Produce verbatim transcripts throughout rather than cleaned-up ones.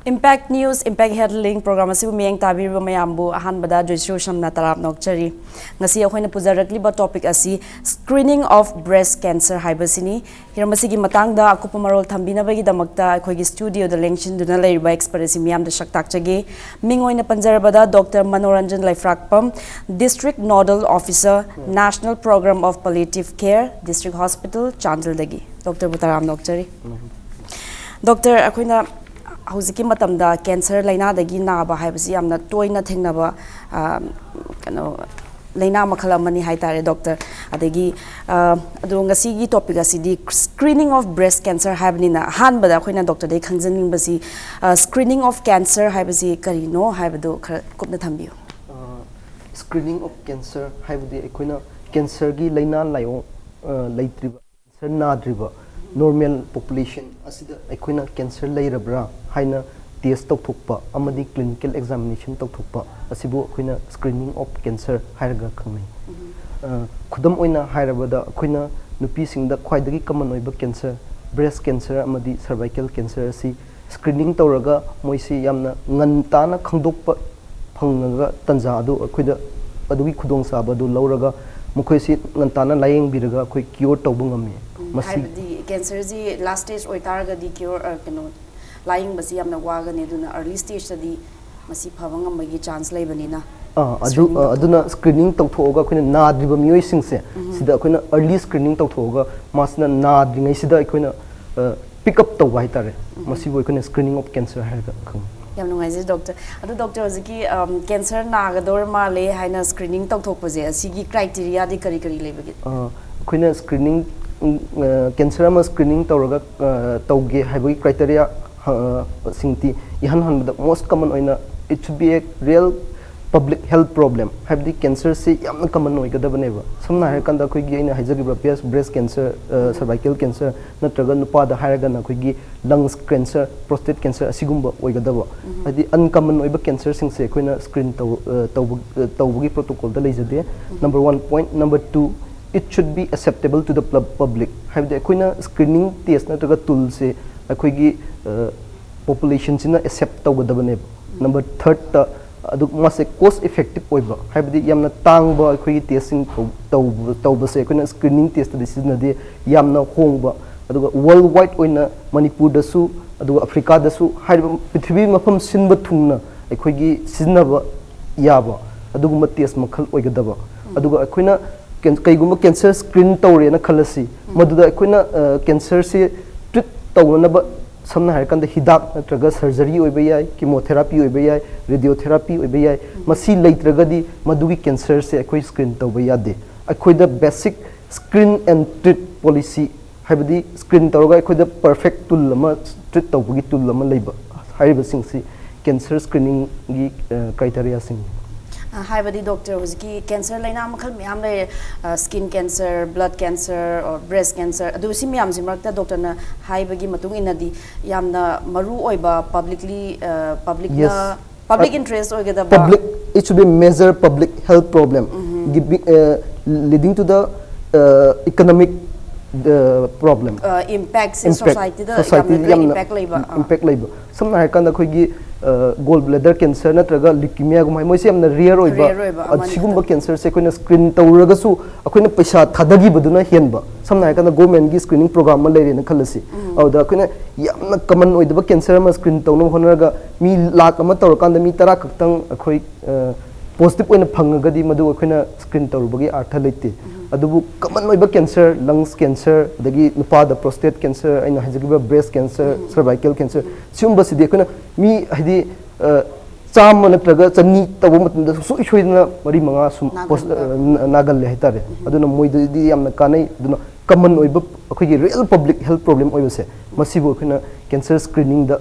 Impact News, Impact Health Link program ꯑꯁꯤꯕꯨ ꯃꯤꯠꯌꯦꯡ ꯇꯥꯕꯤꯔꯤꯕ ꯃꯌꯥꯝꯕꯨ ꯑꯍꯥꯟꯕꯗ ꯖꯣꯏꯁ꯭ꯔꯤ ꯁꯝꯅ ꯇꯔꯥꯝꯅ ꯑꯣꯛꯆꯔꯤ꯫ ꯉꯁꯤ ꯑꯩꯈꯣꯏꯅ ꯄꯨꯖꯔꯛꯂꯤꯕ topic ꯑꯁꯤ screening of breast cancer ꯍꯥꯏꯕꯁꯤꯅꯤ꯫ ꯍꯤꯔꯝ ꯑꯁꯤꯒꯤ ꯃꯇꯥꯡꯗ ꯑꯀꯨꯞꯄ ꯃꯔꯣꯜ ꯊꯝꯕꯤꯅꯕꯒꯤꯗꯃꯛꯇ ꯑꯩꯈꯣꯏꯒꯤ studioꯗ ꯂꯦꯡꯁꯤꯟꯗꯨꯅ ꯂꯩꯔꯤꯕ expert ꯑꯁꯤ ꯃꯤꯌꯥꯝꯗ ꯁꯛ ꯇꯥꯛꯆꯒꯦ꯫ ꯃꯤꯡ ꯑꯣꯏꯅ ꯄꯟꯖꯔꯕꯗ Doctor Manoranjan ꯂꯩꯐ꯭ꯔꯥꯛꯄꯝ, District Nodal Officer, National Program of Palliative Care, District Hospital, ꯆꯥꯟꯗꯦꯜꯗꯒꯤ꯫ Doctorꯕꯨ ꯇꯔꯥꯝꯅ ꯑꯣꯛꯆꯔꯤ꯫ Doctor, ꯑꯩꯈꯣꯏꯅ ꯍꯧꯖꯤꯛꯀꯤ ꯃꯇꯝꯗ cancer ꯂꯥꯏꯅꯥꯗꯒꯤ ꯅꯥꯕ ꯍꯥꯏꯕꯁꯤ ꯌꯥꯝꯅ ꯇꯣꯏꯅ ꯊꯦꯡꯅꯕ, ꯑ, ꯀꯩꯅꯣ, ꯂꯥꯏꯅꯥ ꯃꯈꯜ ꯑꯃꯅꯤ ꯍꯥꯏꯇꯥꯔꯦ, doctor꯫ ꯑꯗꯒꯤ, ꯑ, ꯑꯗꯣ ꯉꯁꯤꯒꯤ topic ꯑꯁꯤꯗꯤ screening of breast cancer ꯍꯥꯏꯕꯅꯤꯅ, ꯑꯍꯥꯟꯕꯗ ꯑꯩꯈꯣꯏꯅ doctorꯗꯒꯤ ꯈꯪꯖꯅꯤꯡꯕꯁꯤ, ꯑ, screening of cancer ꯍꯥꯏꯕꯁꯤ ꯀꯔꯤꯅꯣ ꯍꯥꯏꯕꯗꯨ ꯈꯔ ꯀꯨꯞꯅ ꯊꯝꯕꯤꯌꯨ꯫ Screening of cancer ꯍꯥꯏꯕꯗꯤ ꯑꯩꯈꯣꯏꯅ cancerꯒꯤ ꯂꯥꯏꯅꯥ ꯂꯥꯏꯑꯣꯡ, ꯑ, ꯂꯩꯇ꯭ꯔꯤꯕ, cancer ꯅꯥꯗ꯭ꯔꯤꯕ normal population ꯑꯁꯤꯗ ꯑꯩꯈꯣꯏꯅ cancer ꯂꯩꯔꯕ꯭ꯔꯥ ꯍꯥꯏꯅ test ꯇꯧꯊꯣꯛꯄ ꯑꯃꯗꯤ clinical examination ꯇꯧꯊꯣꯛꯄ ꯑꯁꯤꯕꯨ ꯑꯩꯈꯣꯏꯅ screening of cancer ꯍꯥꯏꯔꯒ ꯈꯪꯅꯩ꯫ ꯑ, ꯈꯨꯗꯝ ꯑꯣꯏꯅ ꯍꯥꯏꯔꯕꯗ, ꯑꯩꯈꯣꯏꯅ ꯅꯨꯄꯤꯁꯤꯡꯗ ꯈ꯭ꯋꯥꯏꯗꯒꯤ common ꯑꯣꯏꯕ cancer, breast cancer ꯑꯃꯗꯤ cervical cancer ꯑꯁꯤ screening ꯇꯧꯔꯒ ꯃꯣꯏꯁꯤ ꯌꯥꯝꯅ ꯉꯟꯇꯥꯅ ꯈꯪꯗꯣꯛꯄ ꯐꯪꯉꯒ ꯇꯟꯖꯥ ꯑꯗꯨ ꯑꯩꯈꯣꯏꯗ, ꯑꯗꯨꯒꯤ ꯈꯨꯗꯣꯡꯆꯥꯕ ꯑꯗꯨ ꯂꯧꯔꯒ ꯃꯈꯣꯏꯁꯤ ꯉꯟꯇꯥꯅ ꯂꯥꯌꯦꯡꯕꯤꯔꯒ ꯑꯩꯈꯣꯏ cure ꯇꯧꯕ ꯉꯝꯃꯤ꯫ ꯃꯁꯤ ꯍꯥꯏꯕꯗꯤ cancerꯁꯤ last stage ꯑꯣꯏꯇꯥꯔꯒꯗꯤ cure, ꯑ, ꯀꯩꯅꯣ, ꯂꯥꯌꯦꯡꯕꯁꯤ ꯌꯥꯝꯅ ꯋꯥꯒꯅꯤ, ꯑꯗꯨꯅ early stageꯇꯗꯤ ꯃꯁꯤ ꯐꯕ ꯉꯝꯕꯒꯤ chance ꯂꯩꯕꯅꯤꯅ꯫ ꯑꯥ, ꯑꯗꯨ, ꯑ, ꯑꯗꯨꯅ screening ꯇꯧꯊꯣꯛꯑꯒ ꯑꯩꯈꯣꯏꯅ ꯅꯥꯗ꯭ꯔꯤꯕ ꯃꯤꯑꯣꯏꯁꯤꯡꯁꯦ ꯁꯤꯗ ꯑꯩꯈꯣꯏꯅ early screening ꯇꯧꯊꯣꯛꯑꯒ ꯃꯥꯁꯤꯅ ꯅꯥꯗ꯭ꯔꯤꯉꯩꯁꯤꯗ ꯑꯩꯈꯣꯏꯅ, ꯑ, pick up ꯇꯧꯕ ꯍꯥꯏꯇꯥꯔꯦ꯫ ꯃꯁꯤꯕꯨ ꯑꯩꯈꯣꯏꯅ screening of cancer ꯍꯥꯏꯔꯒ ꯈꯪꯅꯩ꯫ ꯌꯥꯝ ꯅꯨꯡꯉꯥꯏꯖꯩ doctor꯫ ꯑꯗꯨ doctor, ꯍꯧꯖꯤꯛꯀꯤ, ꯑꯝ, cancer ꯅꯥꯒꯗꯧꯔ ꯃꯥꯜꯂꯦ ꯍꯥꯏꯅ screening ꯇꯧꯊꯣꯛꯄꯁꯦ, ꯑꯁꯤꯒꯤ criteriaꯗꯤ ꯀꯔꯤ ꯀꯔꯤ ꯂꯩꯕꯒꯦ? ꯑ, ꯑꯩꯈꯣꯏꯅ screening, ꯎꯝ, ꯑ, cancer ꯑꯃ screening ꯇꯧꯔꯒ, ꯑ, ꯇꯧꯒꯦ ꯍꯥꯏꯕꯒꯤ criteria, ꯑ, ꯁꯤꯡꯗꯤ ꯏꯍꯥꯟ ꯍꯥꯟꯕꯗ most common ꯑꯣꯏꯅ it should be a real public health problem, ꯍꯥꯏꯕꯗꯤ cancerꯁꯤ ꯌꯥꯝꯅ common ꯑꯣꯏꯒꯗꯕꯅꯦꯕ꯫ ꯁꯝꯅ ꯍꯥꯏꯔꯀꯥꯟꯗ ꯑꯩꯈꯣꯏꯒꯤ ꯑꯩꯅ ꯍꯥꯏꯖꯈꯤꯕ breast, breast cancer, ꯑ, cervical cancer, ꯅꯠꯇ꯭ꯔꯒ ꯅꯨꯄꯥꯗ ꯍꯥꯏꯔꯒꯅ ꯑꯩꯈꯣꯏꯒꯤ lungs cancer, prostate cancer ꯑꯁꯤꯒꯨꯝꯕ ꯑꯣꯏꯒꯗꯕ꯫ ꯍꯥꯏꯗꯤ uncommon ꯑꯣꯏꯕ cancerꯁꯤꯡꯁꯦ ꯑꯩꯈꯣꯏꯅ screen ꯇꯧ-, ꯑ, ꯇꯧꯕ-, ꯑ, ꯇꯧꯕꯒꯤ protocolꯗ ꯂꯩꯖꯗꯦ꯫ Number one point. Number two, it should be acceptable to the pub-, public, ꯍꯥꯏꯕꯗꯤ ꯑꯩꯈꯣꯏꯅ screening test ꯅꯠꯇ꯭ꯔꯒ toolꯁꯦ ꯑꯩꯈꯣꯏꯒꯤ, ꯑ, ꯄꯣꯄꯨꯂꯦꯁꯟꯁꯤꯅ ꯑꯦꯛꯁꯦꯞ ꯇꯧꯒꯗꯕꯅꯦꯕ꯫ ꯅꯝꯕꯔ ꯊꯥꯔꯠꯇ, ꯑꯗꯨ ꯃꯥꯁꯦ ꯀꯣꯁ ꯏꯐꯦꯛꯇꯤꯞ ꯑꯣꯏꯕ, ꯍꯥꯏꯕꯗꯤ ꯌꯥꯝꯅ ꯇꯥꯡꯕ ꯑꯩꯈꯣꯏꯒꯤ ꯇꯦꯁꯁꯤꯡ ꯇꯧ- ꯇꯧꯕ- ꯇꯧꯕꯁꯦ ꯑꯩꯈꯣꯏꯅ ꯁ꯭ꯀ꯭ꯔꯤꯅꯤꯡ ꯇꯦꯁꯇꯗꯤ ꯁꯤꯖꯤꯟꯅꯗꯦ꯫ ꯌꯥꯝꯅ ꯍꯣꯡꯕ, ꯑꯗꯨꯒ ꯋꯥꯔꯜ ꯋꯥꯏꯗ ꯑꯣꯏꯅ ꯃꯅꯤꯄꯨꯔꯗꯁꯨ ꯑꯗꯨꯒ ꯑꯐ꯭ꯔꯤꯀꯥꯗꯁꯨ, ꯍꯥꯏꯔꯤꯕ ꯄ꯭ꯔꯤꯊꯤꯕꯤ ꯃꯐꯝ ꯁꯤꯟꯕ ꯊꯨꯡꯅ ꯑꯩꯈꯣꯏꯒꯤ ꯁꯤꯖꯤꯟꯅꯕ ꯌꯥꯕ ꯑꯗꯨꯒꯨꯝꯕ ꯇꯦꯁ ꯃꯈꯜ ꯑꯣꯏꯒꯗꯕ꯫ ꯑꯗꯨꯒ ꯑꯩꯈꯣꯏꯅ ꯀꯦꯟ- ꯀꯩꯒꯨꯝꯕ ꯀꯦꯟꯁꯔ ꯁ꯭ꯀ꯭ꯔꯤꯟ ꯇꯧꯔꯦꯅ ꯈꯜꯂꯁꯤ, ꯃꯗꯨꯗ ꯑꯩꯈꯣꯏꯅ, ꯑ, ꯀꯦꯟꯁꯔꯁꯤ ꯇ꯭ꯔꯤꯠ ꯇꯧꯅꯅꯕ, ꯁꯝꯅ ꯍꯥꯏꯔꯀꯥꯟꯗ, ꯍꯤꯗꯥꯛ ꯅꯠꯇ꯭ꯔꯒ ꯁꯔꯖꯔꯤ ꯑꯣꯏꯕ ꯌꯥꯏ, ꯀꯤꯃꯣꯊꯦꯔꯥꯄꯤ ꯑꯣꯏꯕ ꯌꯥꯏ, ꯔꯦꯗꯤꯑꯣꯊꯦꯔꯥꯄꯤ ꯑꯣꯏꯕ ꯌꯥꯏ꯫ ꯃꯁꯤ ꯂꯩꯇ꯭ꯔꯒꯗꯤ ꯃꯗꯨꯒꯤ ꯀꯦꯟꯁꯔꯁꯦ ꯑꯩꯈꯣꯏ ꯁ꯭ꯀ꯭ꯔꯤꯟ ꯇꯧꯕ ꯌꯥꯗꯦ꯫ ꯑꯩꯈꯣꯏꯗ basic screen and treat policy, ꯍꯥꯏꯕꯗꯤ ꯁ꯭ꯀ꯭ꯔꯤꯟ ꯇꯧꯔꯒ ꯑꯩꯈꯣꯏꯗ ꯄꯔꯐꯦꯛ ꯇꯨꯜ ꯑꯃ, ꯇ꯭ꯔꯤꯠ ꯇꯧꯕꯒꯤ ꯇꯨꯜ ꯑꯃ ꯂꯩꯕ, ꯍꯥꯏꯔꯤꯕꯁꯤꯡꯁꯤ ꯀꯦꯟꯁꯔ ꯁ꯭ꯀ꯭ꯔꯤꯅꯤꯡꯒꯤ, ꯑ, ꯀ꯭ꯔꯥꯏꯇꯦꯔꯤꯌꯥꯁꯤꯡꯅꯤ꯫ ꯑ, ꯍꯥꯏꯕꯗꯤ ꯗꯣꯛꯇꯔ, ꯍꯧꯖꯤꯛꯀꯤ ꯀꯦꯟꯁꯔ ꯂꯩꯅꯥ ꯃꯈꯜ ꯃꯌꯥꯝ ꯂꯩꯔꯦ, ꯑ, skin cancer, blood cancer, or breast cancer, ꯑꯗꯨ ꯁꯤ ꯃꯌꯥꯝꯁꯤ ꯃꯔꯛꯇ ꯗꯣꯛꯇꯔꯅ ꯍꯥꯏꯕꯒꯤ ꯃꯇꯨꯡ ꯏꯟꯅꯗꯤ ꯌꯥꯝꯅ ꯃꯔꯨ ꯑꯣꯏꯕ ꯄꯕ꯭ꯂꯤꯛꯂꯤ, ꯑ, ꯄꯕ꯭ꯂꯤꯛꯅ Yes. ꯄꯕ꯭ꯂꯤꯛ ꯏꯟꯇꯔꯦꯁ ꯑꯣꯏꯒꯗꯕ꯫ Public, it should be major public health problem, giving, uh, leading to the, uh, economic, uh, problem. ꯏꯝꯄꯦꯛꯁꯦ Impact, ꯁꯣꯁꯥꯏꯇꯤꯗ society ꯌꯥꯝꯅ ꯌꯥꯝꯅ ꯏꯝꯄꯦꯛ ꯂꯩꯕ꯫ ꯑꯥ꯫ Impact ꯂꯩꯕ꯫ ꯁꯝꯅ ꯍꯥꯏꯔꯀꯥꯟꯗ ꯑꯩꯈꯣꯏꯒꯤ, ꯑ, ꯒꯣꯜ ꯕ꯭ꯂꯦꯗꯔ ꯀꯦꯟꯁꯔ ꯅꯠꯇ꯭ꯔꯒ ꯂ꯭ꯌꯨꯀꯤꯃꯤꯌꯥꯒꯨꯝꯕ ꯍꯥꯏ, ꯃꯣꯏꯁꯦ ꯌꯥꯝꯅ ꯔꯦꯌꯔ ꯑꯣꯏꯕ꯫ ꯔꯦꯌꯔ ꯑꯣꯏꯕ ꯑꯃꯅꯤ꯫ ꯁꯤꯒꯨꯝꯕ ꯀꯦꯟꯁꯔꯁꯦ ꯑꯩꯈꯣꯏꯅ ꯁ꯭ꯀ꯭ꯔꯤꯟ ꯇꯧꯔꯒꯁꯨ ꯑꯩꯈꯣꯏꯅ ꯄꯩꯁꯥ ꯊꯥꯗꯈꯤꯕꯗꯨꯅ ꯍꯦꯟꯕ꯫ ꯁꯝꯅ ꯍꯥꯏꯔꯀꯥꯟꯗ ꯒꯣꯔꯃꯦꯟꯒꯤ ꯁ꯭ꯀ꯭ꯔꯤꯅꯤꯡ ꯄ꯭ꯔꯣꯒ꯭ꯔꯥꯝ ꯑꯃ ꯂꯩꯔꯦꯅ ꯈꯜꯂꯁꯤ꯫ ꯑꯗꯨꯗ ꯑꯩꯈꯣꯏꯅ ꯌꯥꯝꯅ ꯀꯃꯟ ꯑꯣꯏꯗꯕ ꯀꯦꯟꯁꯔ ꯑꯃ ꯁ꯭ꯀ꯭ꯔꯤꯟ ꯇꯧꯅꯕ ꯍꯣꯠꯅꯔꯒ ꯃꯤ ꯂꯥꯛ ꯑꯃ ꯇꯧꯔꯀꯥꯟꯗ ꯃꯤ ꯇꯔꯥ ꯈꯛꯇꯪ ꯑꯩꯈꯣꯏ, ꯑ, ꯄꯣꯖꯤꯇꯤꯚ ꯑꯣꯏꯅ ꯐꯪꯉꯒꯗꯤ ꯃꯗꯨ ꯑꯩꯈꯣꯏꯅ ꯁ꯭ꯀ꯭ꯔꯤꯟ ꯇꯧꯔꯨꯕꯒꯤ ꯑꯥꯔꯊ ꯂꯩꯇꯦ꯫ ꯑꯗꯨꯕꯨ ꯀꯃꯟ ꯑꯣꯏꯕ ꯀꯦꯟꯁꯔ, ꯂꯪꯁ ꯀꯦꯟꯁꯔ, ꯑꯗꯒꯤ ꯅꯨꯄꯥꯗ ꯄ꯭ꯔꯣꯁꯇꯦꯠ ꯀꯦꯟꯁꯔ, ꯑꯩꯅ ꯍꯥꯏꯖꯈꯤꯕ ꯕ꯭ꯔꯦꯁ ꯀꯦꯟꯁꯔ, ꯁꯔꯚꯥꯏꯀꯦꯜ ꯀꯦꯟꯁꯔ, ꯁꯤꯒꯨꯝꯕꯁꯤꯗꯤ ꯑꯩꯈꯣꯏꯅ ꯃꯤ, ꯍꯥꯏꯗꯤ, ꯑ, ꯆꯥꯝꯃ ꯅꯠꯇ꯭ꯔꯒ ꯆꯅꯤ ꯇꯧꯕ ꯃꯇꯝꯗ ꯁꯨꯡꯁꯣꯏ ꯁꯣꯏꯗꯅ ꯃꯔꯤ ꯃꯉꯥ ꯁꯨꯝ ꯄꯣꯁ-, ꯅꯥꯒꯟꯕ꯫ ꯑ, ꯅ-, ꯅꯥꯒꯜꯂꯦ ꯍꯥꯏꯇꯥꯔꯦ꯫ ꯑꯗꯨꯅ ꯃꯣꯏꯗꯗꯤ ꯌꯥꯝꯅ ꯀꯥꯟꯅꯩ꯫ ꯑꯗꯨꯅ ꯀꯃꯟ ꯑꯣꯏꯕ ꯑꯩꯈꯣꯏꯒꯤ ꯔꯤꯌꯦꯜ ꯄꯕ꯭ꯂꯤꯛ ꯍꯦꯜꯊ ꯄ꯭ꯔꯣꯕ꯭ꯂꯦꯝ ꯑꯣꯏꯕꯁꯦ, ꯃꯁꯤꯕꯨ ꯑꯩꯈꯣꯏꯅ ꯀꯦꯟꯁꯔ ꯁ꯭ꯀ꯭ꯔꯤꯅꯤꯡꯗ,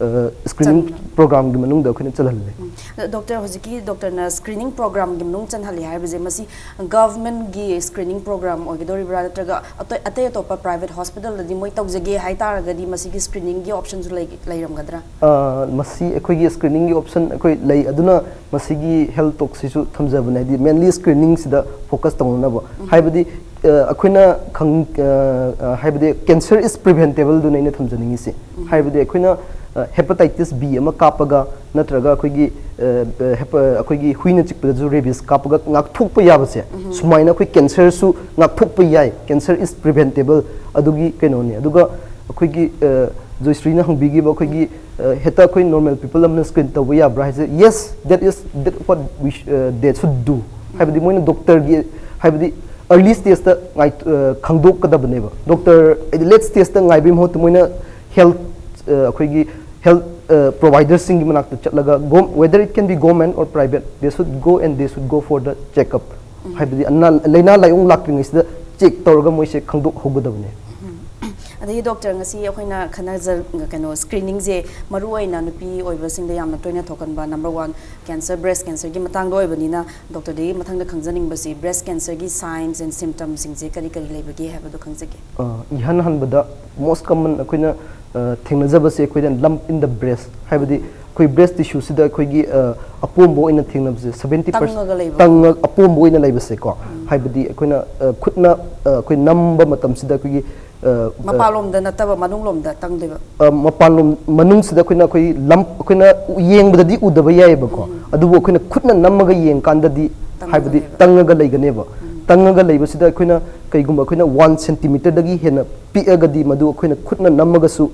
ꯑ, ꯁ꯭ꯀ꯭ꯔꯤꯅꯤꯡ ꯆꯟꯕ꯫ ꯄ꯭ꯔꯣꯒ꯭ꯔꯥꯝꯒꯤ ꯃꯅꯨꯡꯗ ꯑꯩꯈꯣꯏꯅ ꯆꯜꯍꯜꯂꯦ꯫ ꯎꯝ꯫ ꯑꯗꯣ ꯗꯣꯛꯇꯔ, ꯍꯧꯖꯤꯛꯀꯤ ꯗꯣꯛꯇꯔꯅ ꯁ꯭ꯀ꯭ꯔꯤꯅꯤꯡ ꯄ꯭ꯔꯣꯒ꯭ꯔꯥꯝꯒꯤ ꯃꯅꯨꯡ ꯆꯟꯍꯜꯂꯤ ꯍꯥꯏꯕꯁꯦ, ꯃꯁꯤ ꯒꯚꯔꯟꯃꯦꯟꯠꯒꯤ ꯁ꯭ꯀ꯭ꯔꯤꯅꯤꯡ ꯄ꯭ꯔꯣꯒ꯭ꯔꯥꯝ ꯑꯣꯏꯒꯗꯧꯔꯤꯕ꯭ꯔꯥ, ꯅꯠꯇ꯭ꯔꯒ ꯑꯇꯩ, ꯑꯇꯩ ꯑꯇꯣꯞꯄ ꯄ꯭ꯔꯥꯏꯚꯦꯠ ꯍꯣꯁꯄꯤꯇꯥꯜꯗꯗꯤ ꯃꯣꯏ ꯇꯧꯖꯒꯦ ꯍꯥꯏ ꯇꯥꯔꯒꯗꯤ ꯃꯁꯤꯒꯤ ꯁ꯭ꯀ꯭ꯔꯤꯅꯤꯡꯒꯤ ꯑꯣꯞꯁꯟꯁꯨ ꯂꯩ-, ꯂꯩꯔꯝꯒꯗ꯭ꯔꯥ? ꯑ, ꯃꯁꯤ ꯑꯩꯈꯣꯏꯒꯤ ꯁ꯭ꯀ꯭ꯔꯤꯅꯤꯡꯒꯤ ꯑꯣꯞꯁꯟ ꯑꯩꯈꯣꯏ ꯂꯩ꯫ ꯑꯗꯨꯅ ꯃꯁꯤꯒꯤ ꯍꯦꯜꯊ ꯇꯣꯛꯁꯤꯁꯨ ꯊꯝꯖꯕꯅꯦ, ꯍꯥꯏꯗꯤ ꯃꯦꯟꯂꯤ ꯁ꯭ꯀ꯭ꯔꯤꯅꯤꯡꯁꯤꯗ ꯐꯣꯀꯁ ꯇꯧꯅꯅꯕ꯫ ꯎꯝ꯫ ꯍꯥꯏꯕꯗꯤ, ꯑ, ꯑꯩꯈꯣꯏꯅ ꯈꯪ-, ꯑ, ꯑ, ꯍꯥꯏꯕꯗꯤ cancer is preventable ꯗꯨꯅ ꯑꯩꯅ ꯊꯝꯖꯅꯤꯡꯉꯤꯁꯦ꯫ ꯎꯝ꯫ ꯍꯥꯏꯕꯗꯤ ꯑꯩꯈꯣꯏꯅ, ꯍꯦꯄꯥꯇꯥꯏꯇꯤꯁ ꯕꯤ ꯑꯃ ꯀꯥꯞꯄꯒ, ꯅꯠꯇ꯭ꯔꯒ ꯑꯩꯈꯣꯏꯒꯤ ꯑ, ꯑ, ꯍꯦꯄ-, ꯑꯩꯈꯣꯏꯒꯤ ꯍꯨꯏꯅ ꯆꯤꯛꯄꯗꯁꯨ ꯔꯦꯕꯤꯁ ꯀꯥꯞꯄꯒ ꯉꯥꯛꯊꯣꯛꯄ ꯌꯥꯕꯁꯦ, ꯁꯨꯃꯥꯏꯅ ꯑꯩꯈꯣꯏ ꯀꯦꯟꯁꯔꯁꯨ ꯉꯥꯛꯊꯣꯛꯄ ꯌꯥꯏ꯫ Cancer is preventable, ꯑꯗꯨꯒꯤ ꯀꯩꯅꯣꯅꯤ꯫ ꯑꯗꯨꯒ ꯑꯩꯈꯣꯏꯒꯤ ꯑ, ꯖꯣꯏꯁ꯭ꯔꯤꯅ ꯍꯪꯕꯤꯈꯤꯕ ꯑꯩꯈꯣꯏꯒꯤ ꯑ, ꯍꯦꯛꯇ ꯑꯩꯈꯣꯏ ꯅꯣꯔꯃꯦꯜ ꯄꯤꯄꯜ ꯑꯃꯅ ꯁ꯭ꯀ꯭ꯔꯤꯟ ꯇꯧꯕ ꯌꯥꯕ꯭ꯔꯥ ꯍꯥꯏꯁꯦ, yes, that is that what we sh-, uh, they should do. ꯍꯥꯏꯕꯗꯤ ꯃꯣꯏꯅ ꯗꯣꯛꯇꯔꯒꯤ, ꯍꯥꯏꯕꯗꯤ ꯑꯔꯂꯤ ꯁ꯭ꯇꯦꯖꯇ ꯈꯪꯗꯣꯛꯀꯗꯕꯅꯦꯕ꯫ ꯗꯣꯛꯇꯔ ꯍꯥꯏꯗꯤ ꯂꯦꯠ ꯁ꯭ꯇꯦꯖꯇ ꯉꯥꯏꯕꯒꯤ ꯃꯍꯨꯠꯇ ꯃꯣꯏꯅ ꯍꯦꯜꯠ, ꯑꯩꯈꯣꯏꯒꯤ ꯍꯦꯜꯠ ꯄ꯭ꯔꯣꯚꯥꯏꯗꯔꯁꯤꯡꯒꯤ ꯃꯅꯥꯛꯇ ꯆꯠꯂꯒ, whether it can be government or private, they should go and they should go for the checkup. ꯍꯥꯏꯕꯗꯤ ꯑꯅꯥ ꯂꯥꯏꯅꯥ ꯂꯥꯏꯑꯣꯡ ꯂꯥꯛꯇ꯭ꯔꯤꯉꯩꯁꯤꯗ ꯆꯦꯛ ꯇꯧꯔꯒ ꯃꯣꯏꯁꯦ ꯈꯪꯗꯣꯛꯍꯧꯒꯗꯕꯅꯦ꯫ ꯑꯗꯒꯤ ꯗꯣꯛꯇꯔ, ꯉꯁꯤ ꯑꯩꯈꯣꯏꯅ ꯈꯟꯅꯖ ꯀꯩꯅꯣ ꯁ꯭ꯀ꯭ꯔꯤꯅꯤꯡꯁꯦ ꯃꯔꯨ ꯑꯣꯏꯅ ꯅꯨꯄꯤ ꯑꯣꯏꯕꯁꯤꯡꯗ ꯌꯥꯝꯅ ꯇꯣꯏꯅ ꯊꯣꯛꯀꯟꯕ ꯅꯝꯕꯔ ꯋꯥꯟ ꯀꯦꯟꯁꯔ, ꯕ꯭ꯔꯦꯁ ꯀꯦꯟꯁꯔꯒꯤ ꯃꯇꯥꯡꯗ ꯑꯣꯏꯕꯅꯤꯅ, ꯗꯣꯛꯇꯔꯗꯒꯤ ꯃꯊꯪꯗ ꯈꯪꯖꯅꯤꯡꯕꯁꯤ ꯕ꯭ꯔꯦꯁ ꯀꯦꯟꯁꯔꯒꯤ ꯁꯥꯏꯟꯁ ꯑꯦꯟ ꯁꯤꯝꯇꯝꯁꯤꯡꯁꯦ ꯀꯔꯤ ꯀꯔꯤ ꯂꯩꯕꯒꯦ ꯍꯥꯏꯕꯗꯣ ꯈꯪꯖꯒꯦ꯫ ꯑ, ꯏꯍꯥꯟ ꯍꯥꯟꯕꯗ most common ꯑꯩꯈꯣꯏꯅ ꯑ, ꯊꯦꯡꯅꯖꯕꯁꯦ ꯑꯩꯈꯣꯏꯅ lump in the breast, ꯍꯥꯏꯕꯗꯤ ꯑꯩꯈꯣꯏ ꯕ꯭ꯔꯦꯁ ꯇꯤꯁꯨꯁꯤꯗ ꯑꯩꯈꯣꯏꯒꯤ ꯑ, ꯑꯄꯣꯝꯕ ꯑꯣꯏꯅ ꯊꯦꯡꯅꯕꯁꯦ, ꯁꯚꯦꯟꯇꯤ ꯄꯔꯁꯦꯟ ꯇꯪꯉꯒ ꯂꯩꯕ꯫ ꯇꯪꯉ ꯑꯄꯣꯝꯕ ꯑꯣꯏꯅ ꯂꯩꯕꯁꯦꯀꯣ꯫ ꯍꯥꯏꯕꯗꯤ ꯑꯩꯈꯣꯏꯅ ꯑ, ꯈꯨꯠꯅ ꯑ, ꯑꯩꯈꯣꯏ ꯅꯝꯕ ꯃꯇꯝꯁꯤꯗ ꯑꯩꯈꯣꯏꯒꯤ ꯑ, ꯑ, ꯃꯄꯥꯟꯂꯣꯝꯗ ꯅꯠꯇꯕ ꯃꯅꯨꯡꯂꯣꯝꯗ ꯇꯪꯗꯣꯏꯕ꯫ ꯑ, ꯃꯄꯥꯟꯂꯣꯝ ꯃꯅꯨꯡꯁꯤꯗ ꯑꯩꯈꯣꯏꯅ ꯑꯩꯈꯣꯏ lump, ꯑꯩꯈꯣꯏꯅ ꯌꯦꯡꯕꯗꯗꯤ ꯎꯗꯕ ꯌꯥꯏꯑꯕꯀꯣ, ꯑꯗꯨꯕꯨ ꯑꯩꯈꯣꯏꯅ ꯈꯨꯠꯅ ꯅꯝꯃꯒ ꯌꯦꯡꯀꯥꯟꯗꯗꯤ, ꯇꯪꯉꯒ ꯍꯥꯏꯕꯗꯤ ꯂꯩꯕ꯫ ꯇꯪꯉꯒ ꯂꯩꯒꯅꯦꯕ꯫ ꯇꯪꯉꯒ ꯂꯩꯕꯁꯤꯗ ꯑꯩꯈꯣꯏꯅ ꯀꯩꯒꯨꯝꯕ ꯑꯩꯈꯣꯏꯅ ꯋꯥꯟ ꯁꯦꯟꯇꯤꯃꯤꯇꯔꯗꯒꯤ ꯍꯦꯟꯅ ꯄꯤꯛꯑꯒꯗꯤ ꯃꯗꯨ ꯑꯩꯈꯣꯏꯅ ꯈꯨꯠꯅ ꯅꯝꯃꯒꯁꯨ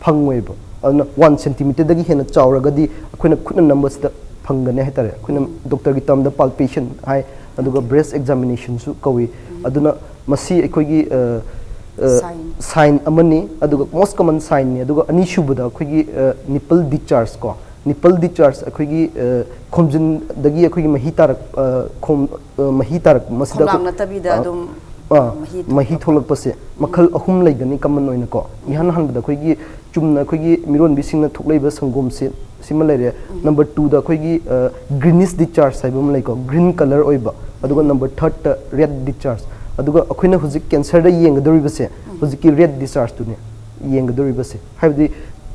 ꯐꯪꯉꯣꯏꯕ꯫ ꯑꯗꯨꯅ ꯋꯥꯟ ꯁꯦꯟꯇꯤꯃꯤꯇꯔꯗꯒꯤ ꯍꯦꯟꯅ ꯆꯥꯎꯔꯒꯗꯤ ꯑꯩꯈꯣꯏꯅ ꯈꯨꯠꯅ ꯅꯝꯕꯁꯤꯗ ꯐꯪꯒꯅꯤ ꯍꯥꯏꯇꯥꯔꯦ꯫ ꯑꯩꯈꯣꯏꯅ ꯗꯣꯛꯇꯔꯒꯤ ꯇꯔꯝꯗ palpation ꯍꯥꯏ, ꯑꯗꯨꯒ ꯕ꯭ꯔꯦꯁ ꯑꯦꯛꯖꯥꯃꯤꯅꯦꯁꯟꯁꯨ ꯀꯧꯏ꯫ ꯑꯗꯨꯅ ꯃꯁꯤ ꯑꯩꯈꯣꯏꯒꯤ ꯑ, ꯑ, Sign. ꯁꯥꯏꯟ ꯑꯃꯅꯤ, ꯑꯗꯨꯒ most common ꯁꯥꯏꯟꯅꯤ꯫ ꯑꯗꯨꯒ ꯑꯅꯤꯁꯨꯕꯗ ꯑꯩꯈꯣꯏꯒꯤ ꯅꯤꯄꯜ ꯗꯤꯆꯥꯔꯖ ꯀꯣ, ꯅꯤꯄꯜ ꯗꯤꯆꯥꯔꯖ ꯑꯩꯈꯣꯏꯒꯤ ꯑ, ꯈꯣꯝꯖꯤꯟꯗꯒꯤ ꯑꯩꯈꯣꯏꯒꯤ ꯃꯍꯤ ꯇꯥꯔꯛ ꯑ, ꯈꯣꯝ ꯑ, ꯃꯍꯤ ꯇꯥꯔꯛ ꯃꯁꯤꯗ ꯈꯣꯝꯂꯥꯡ ꯑꯩꯈꯣꯏ- ꯅꯠꯇꯕꯤꯗ ꯑ, ꯑꯗꯨꯝ ꯑ, ꯃꯍꯤ ꯃꯍꯤ ꯊꯣꯛꯂꯛꯄ꯫ ꯊꯣꯛꯂꯛꯄꯁꯦ ꯃꯈꯜ ꯑꯍꯨꯝ ꯂꯩꯒꯅꯤ ꯀꯃꯟ ꯑꯣꯏꯅꯀꯣ꯫ ꯏꯍꯥꯟ ꯍꯥꯟꯕꯗ ꯑꯩꯈꯣꯏꯒꯤ ꯆꯨꯝꯅ ꯑꯩꯈꯣꯏꯒꯤ ꯃꯤꯔꯣꯟꯕꯤꯁꯤꯡꯅ ꯊꯣꯛꯂꯛꯏꯕ ꯁꯪꯒꯣꯝꯁꯦ ꯁꯤꯃ ꯂꯩꯔꯦ꯫ ꯅꯝꯕꯔ ꯇꯨꯗ ꯑꯩꯈꯣꯏꯒꯤ ꯒ꯭ꯔꯤꯅꯤꯁ ꯗꯤꯆꯥꯔꯖ ꯍꯥꯏꯕ ꯑꯃ ꯂꯩꯀꯣ, ꯒ꯭ꯔꯤꯟ ꯀꯂꯔ ꯑꯣꯏꯕ꯫ ꯑꯗꯨꯒ ꯅꯝꯕꯔ ꯊꯥꯔꯠꯇ ꯔꯦꯗ ꯗꯤꯆꯥꯔꯖ꯫ ꯑꯗꯨꯒ ꯑꯩꯈꯣꯏꯅ ꯍꯧꯖꯤꯛ ꯀꯦꯟꯁꯔꯗ ꯌꯦꯡꯒꯗꯧꯔꯤꯕꯁꯦ ꯍꯧꯖꯤꯛꯀꯤ ꯔꯦꯗ ꯗꯤꯆꯥꯔꯖꯇꯨꯅꯦ ꯌꯦꯡꯒꯗꯧꯔꯤꯕꯁꯦ꯫ ꯍꯥꯏꯕꯗꯤ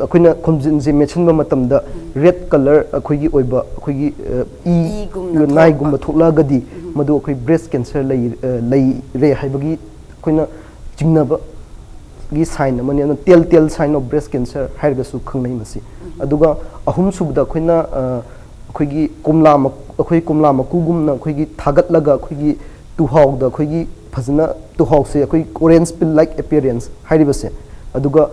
ꯑꯩꯈꯣꯏꯅ ꯈꯣꯝꯖꯤꯟꯁꯦ ꯃꯦꯠꯁꯤꯟꯕ ꯃꯇꯝꯗ ꯔꯦꯗ ꯀꯂꯔ ꯑꯩꯈꯣꯏꯒꯤ ꯑꯣꯏꯕ ꯑꯩꯈꯣꯏꯒꯤ ꯑ, ꯏ ꯏꯒꯨꯝꯅ ꯅꯥꯏꯒꯨꯝꯕ ꯊꯣꯛꯄ꯫ ꯊꯣꯛꯂꯛꯑꯒꯗꯤ ꯃꯗꯨ ꯑꯩꯈꯣꯏ ꯕ꯭ꯔꯦꯁ ꯀꯦꯟꯁꯔ ꯂꯩ-, ꯑ, ꯂꯩꯔꯦ ꯍꯥꯏꯕꯒꯤ ꯑꯩꯈꯣꯏꯅ ꯆꯤꯡꯅꯕ ꯒꯤ ꯁꯥꯏꯟ ꯑꯃꯅꯤ, ꯑꯗꯨꯅ ꯇꯦꯜ ꯇꯦꯜ ꯁꯥꯏꯟ ꯑꯣꯐ ꯕ꯭ꯔꯦꯁ ꯀꯦꯟꯁꯔ ꯍꯥꯏꯔꯒꯁꯨ ꯈꯪꯅꯩ ꯃꯁꯤ꯫ ꯑꯗꯨꯒ ꯑꯍꯨꯝꯁꯨꯕꯗ ꯑꯩꯈꯣꯏꯅ ꯑꯩꯈꯣꯏꯒꯤ ꯀꯣꯝꯂꯥ ꯑꯩꯈꯣꯏ ꯀꯣꯝꯂꯥ ꯃꯀꯨꯒꯨꯝꯅ ꯑꯩꯈꯣꯏꯒꯤ ꯊꯥꯒꯠꯂꯒ ꯑꯩꯈꯣꯏꯒꯤ ꯇꯨꯍꯥꯎꯗ ꯑꯩꯈꯣꯏꯒꯤ ꯐꯖꯅ ꯇꯨꯍꯥꯎꯁꯦ ꯑꯩꯈꯣꯏ ꯑꯣꯔꯦꯟꯖ ꯄꯤꯜ ꯂꯥꯏꯛ ꯑꯦꯄꯤꯌꯔꯦꯟꯁ ꯍꯥꯏꯔꯤꯕꯁꯦ꯫ ꯑꯗꯨꯒ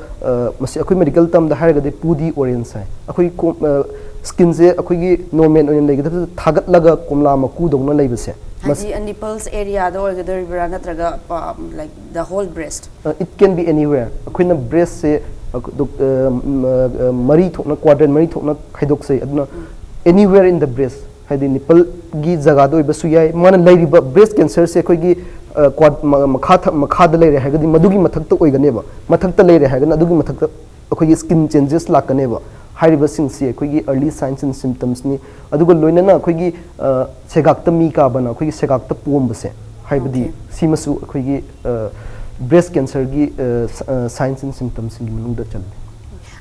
ꯃꯁꯤ ꯑꯩꯈꯣꯏ ꯃꯦꯗꯤꯀꯦꯜ ꯇꯝꯗ ꯍꯥꯏꯔꯒꯗꯤ ꯄꯨꯗꯤ ꯑꯣꯔꯦꯟꯖ ꯍꯥꯏ꯫ ꯑꯩꯈꯣꯏ ꯁ꯭ꯀꯤꯟꯁꯦ ꯑꯩꯈꯣꯏꯒꯤ ꯅꯣꯔꯃꯦꯜ ꯑꯣꯏꯅ ꯂꯩꯒꯗꯕꯁꯦ ꯊꯥꯒꯠꯂꯒ ꯀꯣꯝꯂꯥ ꯃꯀꯨꯗꯧꯅ ꯂꯩꯕꯁꯦ꯫ ꯍꯥꯏꯗꯤ ꯅꯤꯄꯜꯁ ꯑꯦꯔꯤꯌꯥꯗ ꯑꯣꯏꯒꯗꯣꯔꯤꯕ꯭ꯔꯥ ꯅꯠꯇ꯭ꯔꯒ like the whole breast? It can be anywhere. ꯑꯩꯈꯣꯏꯅ ꯕ꯭ꯔꯦꯁꯁꯦ ꯃꯔꯤ ꯊꯣꯛꯅ, ꯀ꯭ꯋꯥꯗ꯭ꯔꯦꯟ ꯃꯔꯤ ꯊꯣꯛꯅ ꯈꯥꯏꯗꯣꯛꯆꯩ꯫ ꯑꯗꯨꯅ anywhere in the breast, ꯍꯥꯏꯗꯤ ꯅꯤꯄꯜꯒꯤ ꯖꯒꯥꯗ ꯑꯣꯏꯕꯁꯨ ꯌꯥꯏ, ꯃꯥꯅ ꯂꯩꯔꯤꯕ ꯕ꯭ꯔꯦꯁ ꯀꯦꯟꯁꯔꯁꯦ ꯑꯩꯈꯣꯏꯒꯤ ꯃꯈꯥ ꯃꯈꯥꯗ ꯂꯩꯔꯦ ꯍꯥꯏꯔꯒꯗꯤ ꯃꯗꯨꯒꯤ ꯃꯊꯛꯇ ꯑꯣꯏꯒꯅꯦꯕ, ꯃꯊꯛꯇ ꯂꯩꯔꯦ ꯍꯥꯏꯔꯒꯅ ꯑꯗꯨꯒꯤ ꯃꯊꯛꯇ ꯑꯩꯈꯣꯏꯒꯤ ꯁ꯭ꯀꯤꯟ ꯆꯦꯟꯖꯦꯁ ꯂꯥꯛꯀꯅꯦꯕ꯫ ꯍꯥꯏꯔꯤꯕꯁꯤꯡꯁꯤ ꯑꯩꯈꯣꯏꯒꯤ early signs and symptomsꯅꯤ꯫ ꯑꯗꯨꯒ ꯂꯣꯏꯅꯅ ꯑꯩꯈꯣꯏꯒꯤ ꯁꯦꯒꯥꯛꯇ ꯃꯤ ꯀꯥꯕꯅ ꯑꯩꯈꯣꯏꯒꯤ ꯁꯦꯒꯥꯛꯇ ꯄꯣꯝꯕꯁꯦ, ꯍꯥꯏꯕꯗꯤ ꯁꯤꯃꯁꯨ ꯑꯩꯈꯣꯏꯒꯤ ꯕ꯭ꯔꯦꯁ ꯀꯦꯟꯁꯔꯒꯤ signs and symptomsꯁꯤꯡꯒꯤ ꯃꯅꯨꯡꯗ ꯆꯜꯂꯤ꯫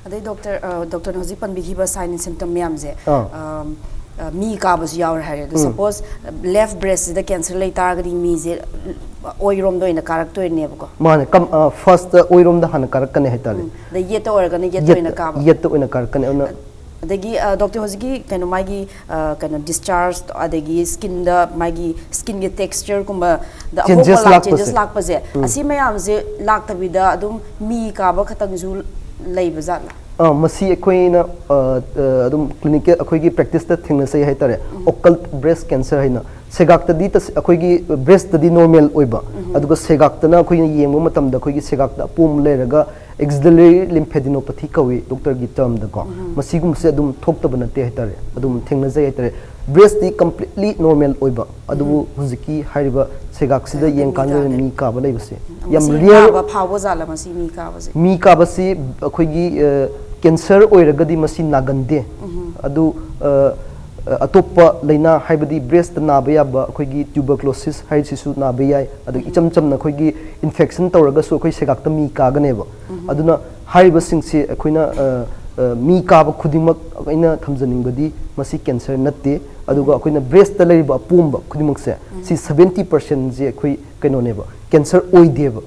ꯑꯗꯩ ꯗꯣꯛꯇꯔ, ꯗꯣꯛꯇꯔꯅ ꯍꯧꯖꯤꯛ ꯄꯟꯕꯤꯈꯤꯕ ꯁꯥꯏꯟ ꯑꯦꯟ ꯁꯤꯝꯇꯝ ꯃꯌꯥꯝꯁꯦ, ꯃꯤ ꯀꯥꯕꯁꯨ ꯌꯥꯎꯔꯦ ꯍꯥꯏꯔꯦ꯫ ꯑꯗꯣ ꯁꯄꯣꯖ ꯂꯦꯐ ꯕ꯭ꯔꯦꯁꯁꯤꯗ ꯀꯦꯟꯁꯔ ꯂꯩ ꯇꯥꯔꯒꯗꯤ ꯃꯤꯁꯦ ꯑꯣꯏꯔꯣꯝꯗ ꯑꯣꯏꯅ ꯀꯥꯔꯛꯇꯣꯏꯅꯦꯕꯀꯣ꯫ ꯃꯥꯅꯦ, ꯐꯥꯔꯁꯇ ꯑꯣꯏꯔꯣꯝꯗ ꯍꯥꯟꯅ ꯀꯥꯔꯛꯀꯅꯤ ꯍꯥꯏꯇꯥꯔꯦ꯫ ꯑꯗ ꯌꯦꯠꯇ ꯑꯣꯏꯔꯒꯅ ꯌꯦꯠꯇ ꯑꯣꯏꯅ ꯀꯥꯕ꯫ ꯌꯦꯠꯇ ꯑꯣꯏꯅ ꯀꯥꯔꯛꯀꯅꯤ꯫ ꯑꯗꯨꯅ ꯑꯗꯒꯤ ꯗꯣꯛꯇꯔ ꯍꯧꯖꯤꯛꯀꯤ ꯀꯩꯅꯣ ꯃꯥꯒꯤ ꯀꯩꯅꯣ ꯗꯤꯁꯆꯥꯔꯖ ꯑꯗꯒꯤ ꯁ꯭ꯀꯤꯟꯗ ꯃꯥꯒꯤ ꯁ꯭ꯀꯤꯟꯒꯤ ꯇꯦꯛꯁꯆꯔꯒꯨꯝꯕꯗ Changes ꯑꯍꯣꯡꯕ ꯂꯥꯛꯄꯁꯦ꯫ ꯆꯦꯟꯖꯦꯁ ꯂꯥꯛꯄꯁꯦ, ꯑꯁꯤ ꯃꯌꯥꯝꯁꯦ ꯂꯥꯛꯇꯕꯤꯗ ꯑꯗꯨꯝ ꯃꯤ ꯀꯥꯕ ꯈꯛꯇꯪꯁꯨ ꯂꯩꯕ ꯖꯥꯠꯂꯥ? ꯑꯥ, ꯃꯁꯤ ꯑꯩꯈꯣꯏꯅ ꯑꯗꯨꯝ ꯀ꯭ꯂꯤꯅꯤꯀꯦꯜ ꯑꯩꯈꯣꯏꯒꯤ ꯄ꯭ꯔꯦꯛꯇꯤꯁꯇ ꯊꯦꯡꯅꯖꯩ ꯍꯥꯏꯇꯥꯔꯦ꯫ Occult breast cancer ꯍꯥꯏꯅ ꯁꯦꯒꯥꯛꯇꯗꯤ ꯑꯩꯈꯣꯏꯒꯤ ꯕ꯭ꯔꯦꯁꯇꯗꯤ ꯅꯣꯔꯃꯦꯜ ꯑꯣꯏꯕ, ꯑꯗꯨꯒ ꯁꯦꯒꯥꯛꯇꯅ ꯑꯩꯈꯣꯏꯅ ꯌꯦꯡꯕ ꯃꯇꯝꯗ ꯑꯩꯈꯣꯏꯒꯤ ꯁꯦꯒꯥꯛꯇ ꯑꯄꯣꯝꯕ ꯂꯩꯔꯒ axillary lymphadenopathy ꯀꯧꯏ ꯗꯣꯛꯇꯔꯒꯤ ꯇꯔꯝꯗꯀꯣ꯫ ꯃꯁꯤꯒꯨꯝꯕꯁꯦ ꯑꯗꯨꯝ ꯊꯣꯛꯇꯕ ꯅꯠꯇꯦ ꯍꯥꯏꯇꯥꯔꯦ, ꯑꯗꯨꯝ ꯊꯦꯡꯅꯖꯩ ꯍꯥꯏꯇꯥꯔꯦ꯫ ꯕ꯭ꯔꯦꯁꯇꯤ ꯀꯝꯄ꯭ꯂꯤꯠꯂꯤ ꯅꯣꯔꯃꯦꯜ ꯑꯣꯏꯕ, ꯑꯗꯨꯕꯨ ꯍꯧꯖꯤꯛꯀꯤ ꯍꯥꯏꯔꯤꯕ ꯁꯦꯒꯥꯛꯁꯤꯗ ꯌꯦꯡꯀꯥꯟꯗ ꯃꯤ ꯀꯥꯕ ꯂꯩꯕꯁꯦ ꯌꯥꯝ ꯃꯁꯤ ꯔꯤꯌꯔ ꯀꯥꯕ ꯐꯥꯎꯕ ꯖꯥꯠꯂ ꯃꯁꯤ ꯃꯤ ꯀꯥꯕꯁꯦ? ꯃꯤ ꯀꯥꯕꯁꯤ ꯑꯩꯈꯣꯏꯒꯤ ꯀꯦꯟꯁꯔ ꯑꯣꯏꯔꯒꯗꯤ ꯃꯁꯤ ꯅꯥꯒꯟꯗꯦ꯫ ꯑꯗꯨ ꯑꯇꯣꯞꯄ ꯂꯥꯏꯅꯥ, ꯍꯥꯏꯕꯗꯤ ꯕ꯭ꯔꯦꯁꯇ ꯅꯥꯕ ꯌꯥꯕ ꯑꯩꯈꯣꯏꯒꯤ ꯇ꯭ꯌꯨꯕꯔꯀ꯭ꯂꯣꯁꯤꯁ ꯍꯥꯏꯁꯤꯁꯨ ꯅꯥꯕ ꯌꯥꯏ꯫ ꯑꯗꯒꯤ ꯏꯆꯝ ꯆꯝꯅ ꯑꯩꯈꯣꯏꯒꯤ ꯏꯟꯐꯦꯛꯁꯟ ꯇꯧꯔꯒꯁꯨ ꯑꯩꯈꯣꯏ ꯁꯦꯒꯥꯛꯇ ꯃꯤ ꯀꯥꯒꯅꯦꯕ꯫ ꯑꯗꯨꯅ ꯍꯥꯏꯔꯤꯕꯁꯤꯡꯁꯤ ꯑꯩꯈꯣꯏꯅ ꯃꯤ ꯀꯥꯕ ꯈꯨꯗꯤꯡꯃꯛ ꯑꯩꯅ ꯊꯝꯖꯅꯤꯡꯕꯗꯤ ꯃꯁꯤ ꯀꯦꯟꯁꯔ ꯅꯠꯇꯦ꯫ ꯑꯗꯨꯒ ꯑꯩꯈꯣꯏꯅ ꯕ꯭ꯔꯦꯁꯇ ꯂꯩꯔꯤꯕ ꯑꯄꯣꯝꯕ ꯈꯨꯗꯤꯡꯃꯛꯁꯦ ꯁꯤ ꯁꯕꯦꯟꯇꯤ ꯄꯥꯔꯁꯦꯟꯁꯦ ꯑꯩꯈꯣꯏ ꯀꯩꯅꯣꯅꯦꯕ, ꯀꯦꯟꯁꯔ ꯑꯣꯏꯗꯦꯕ꯫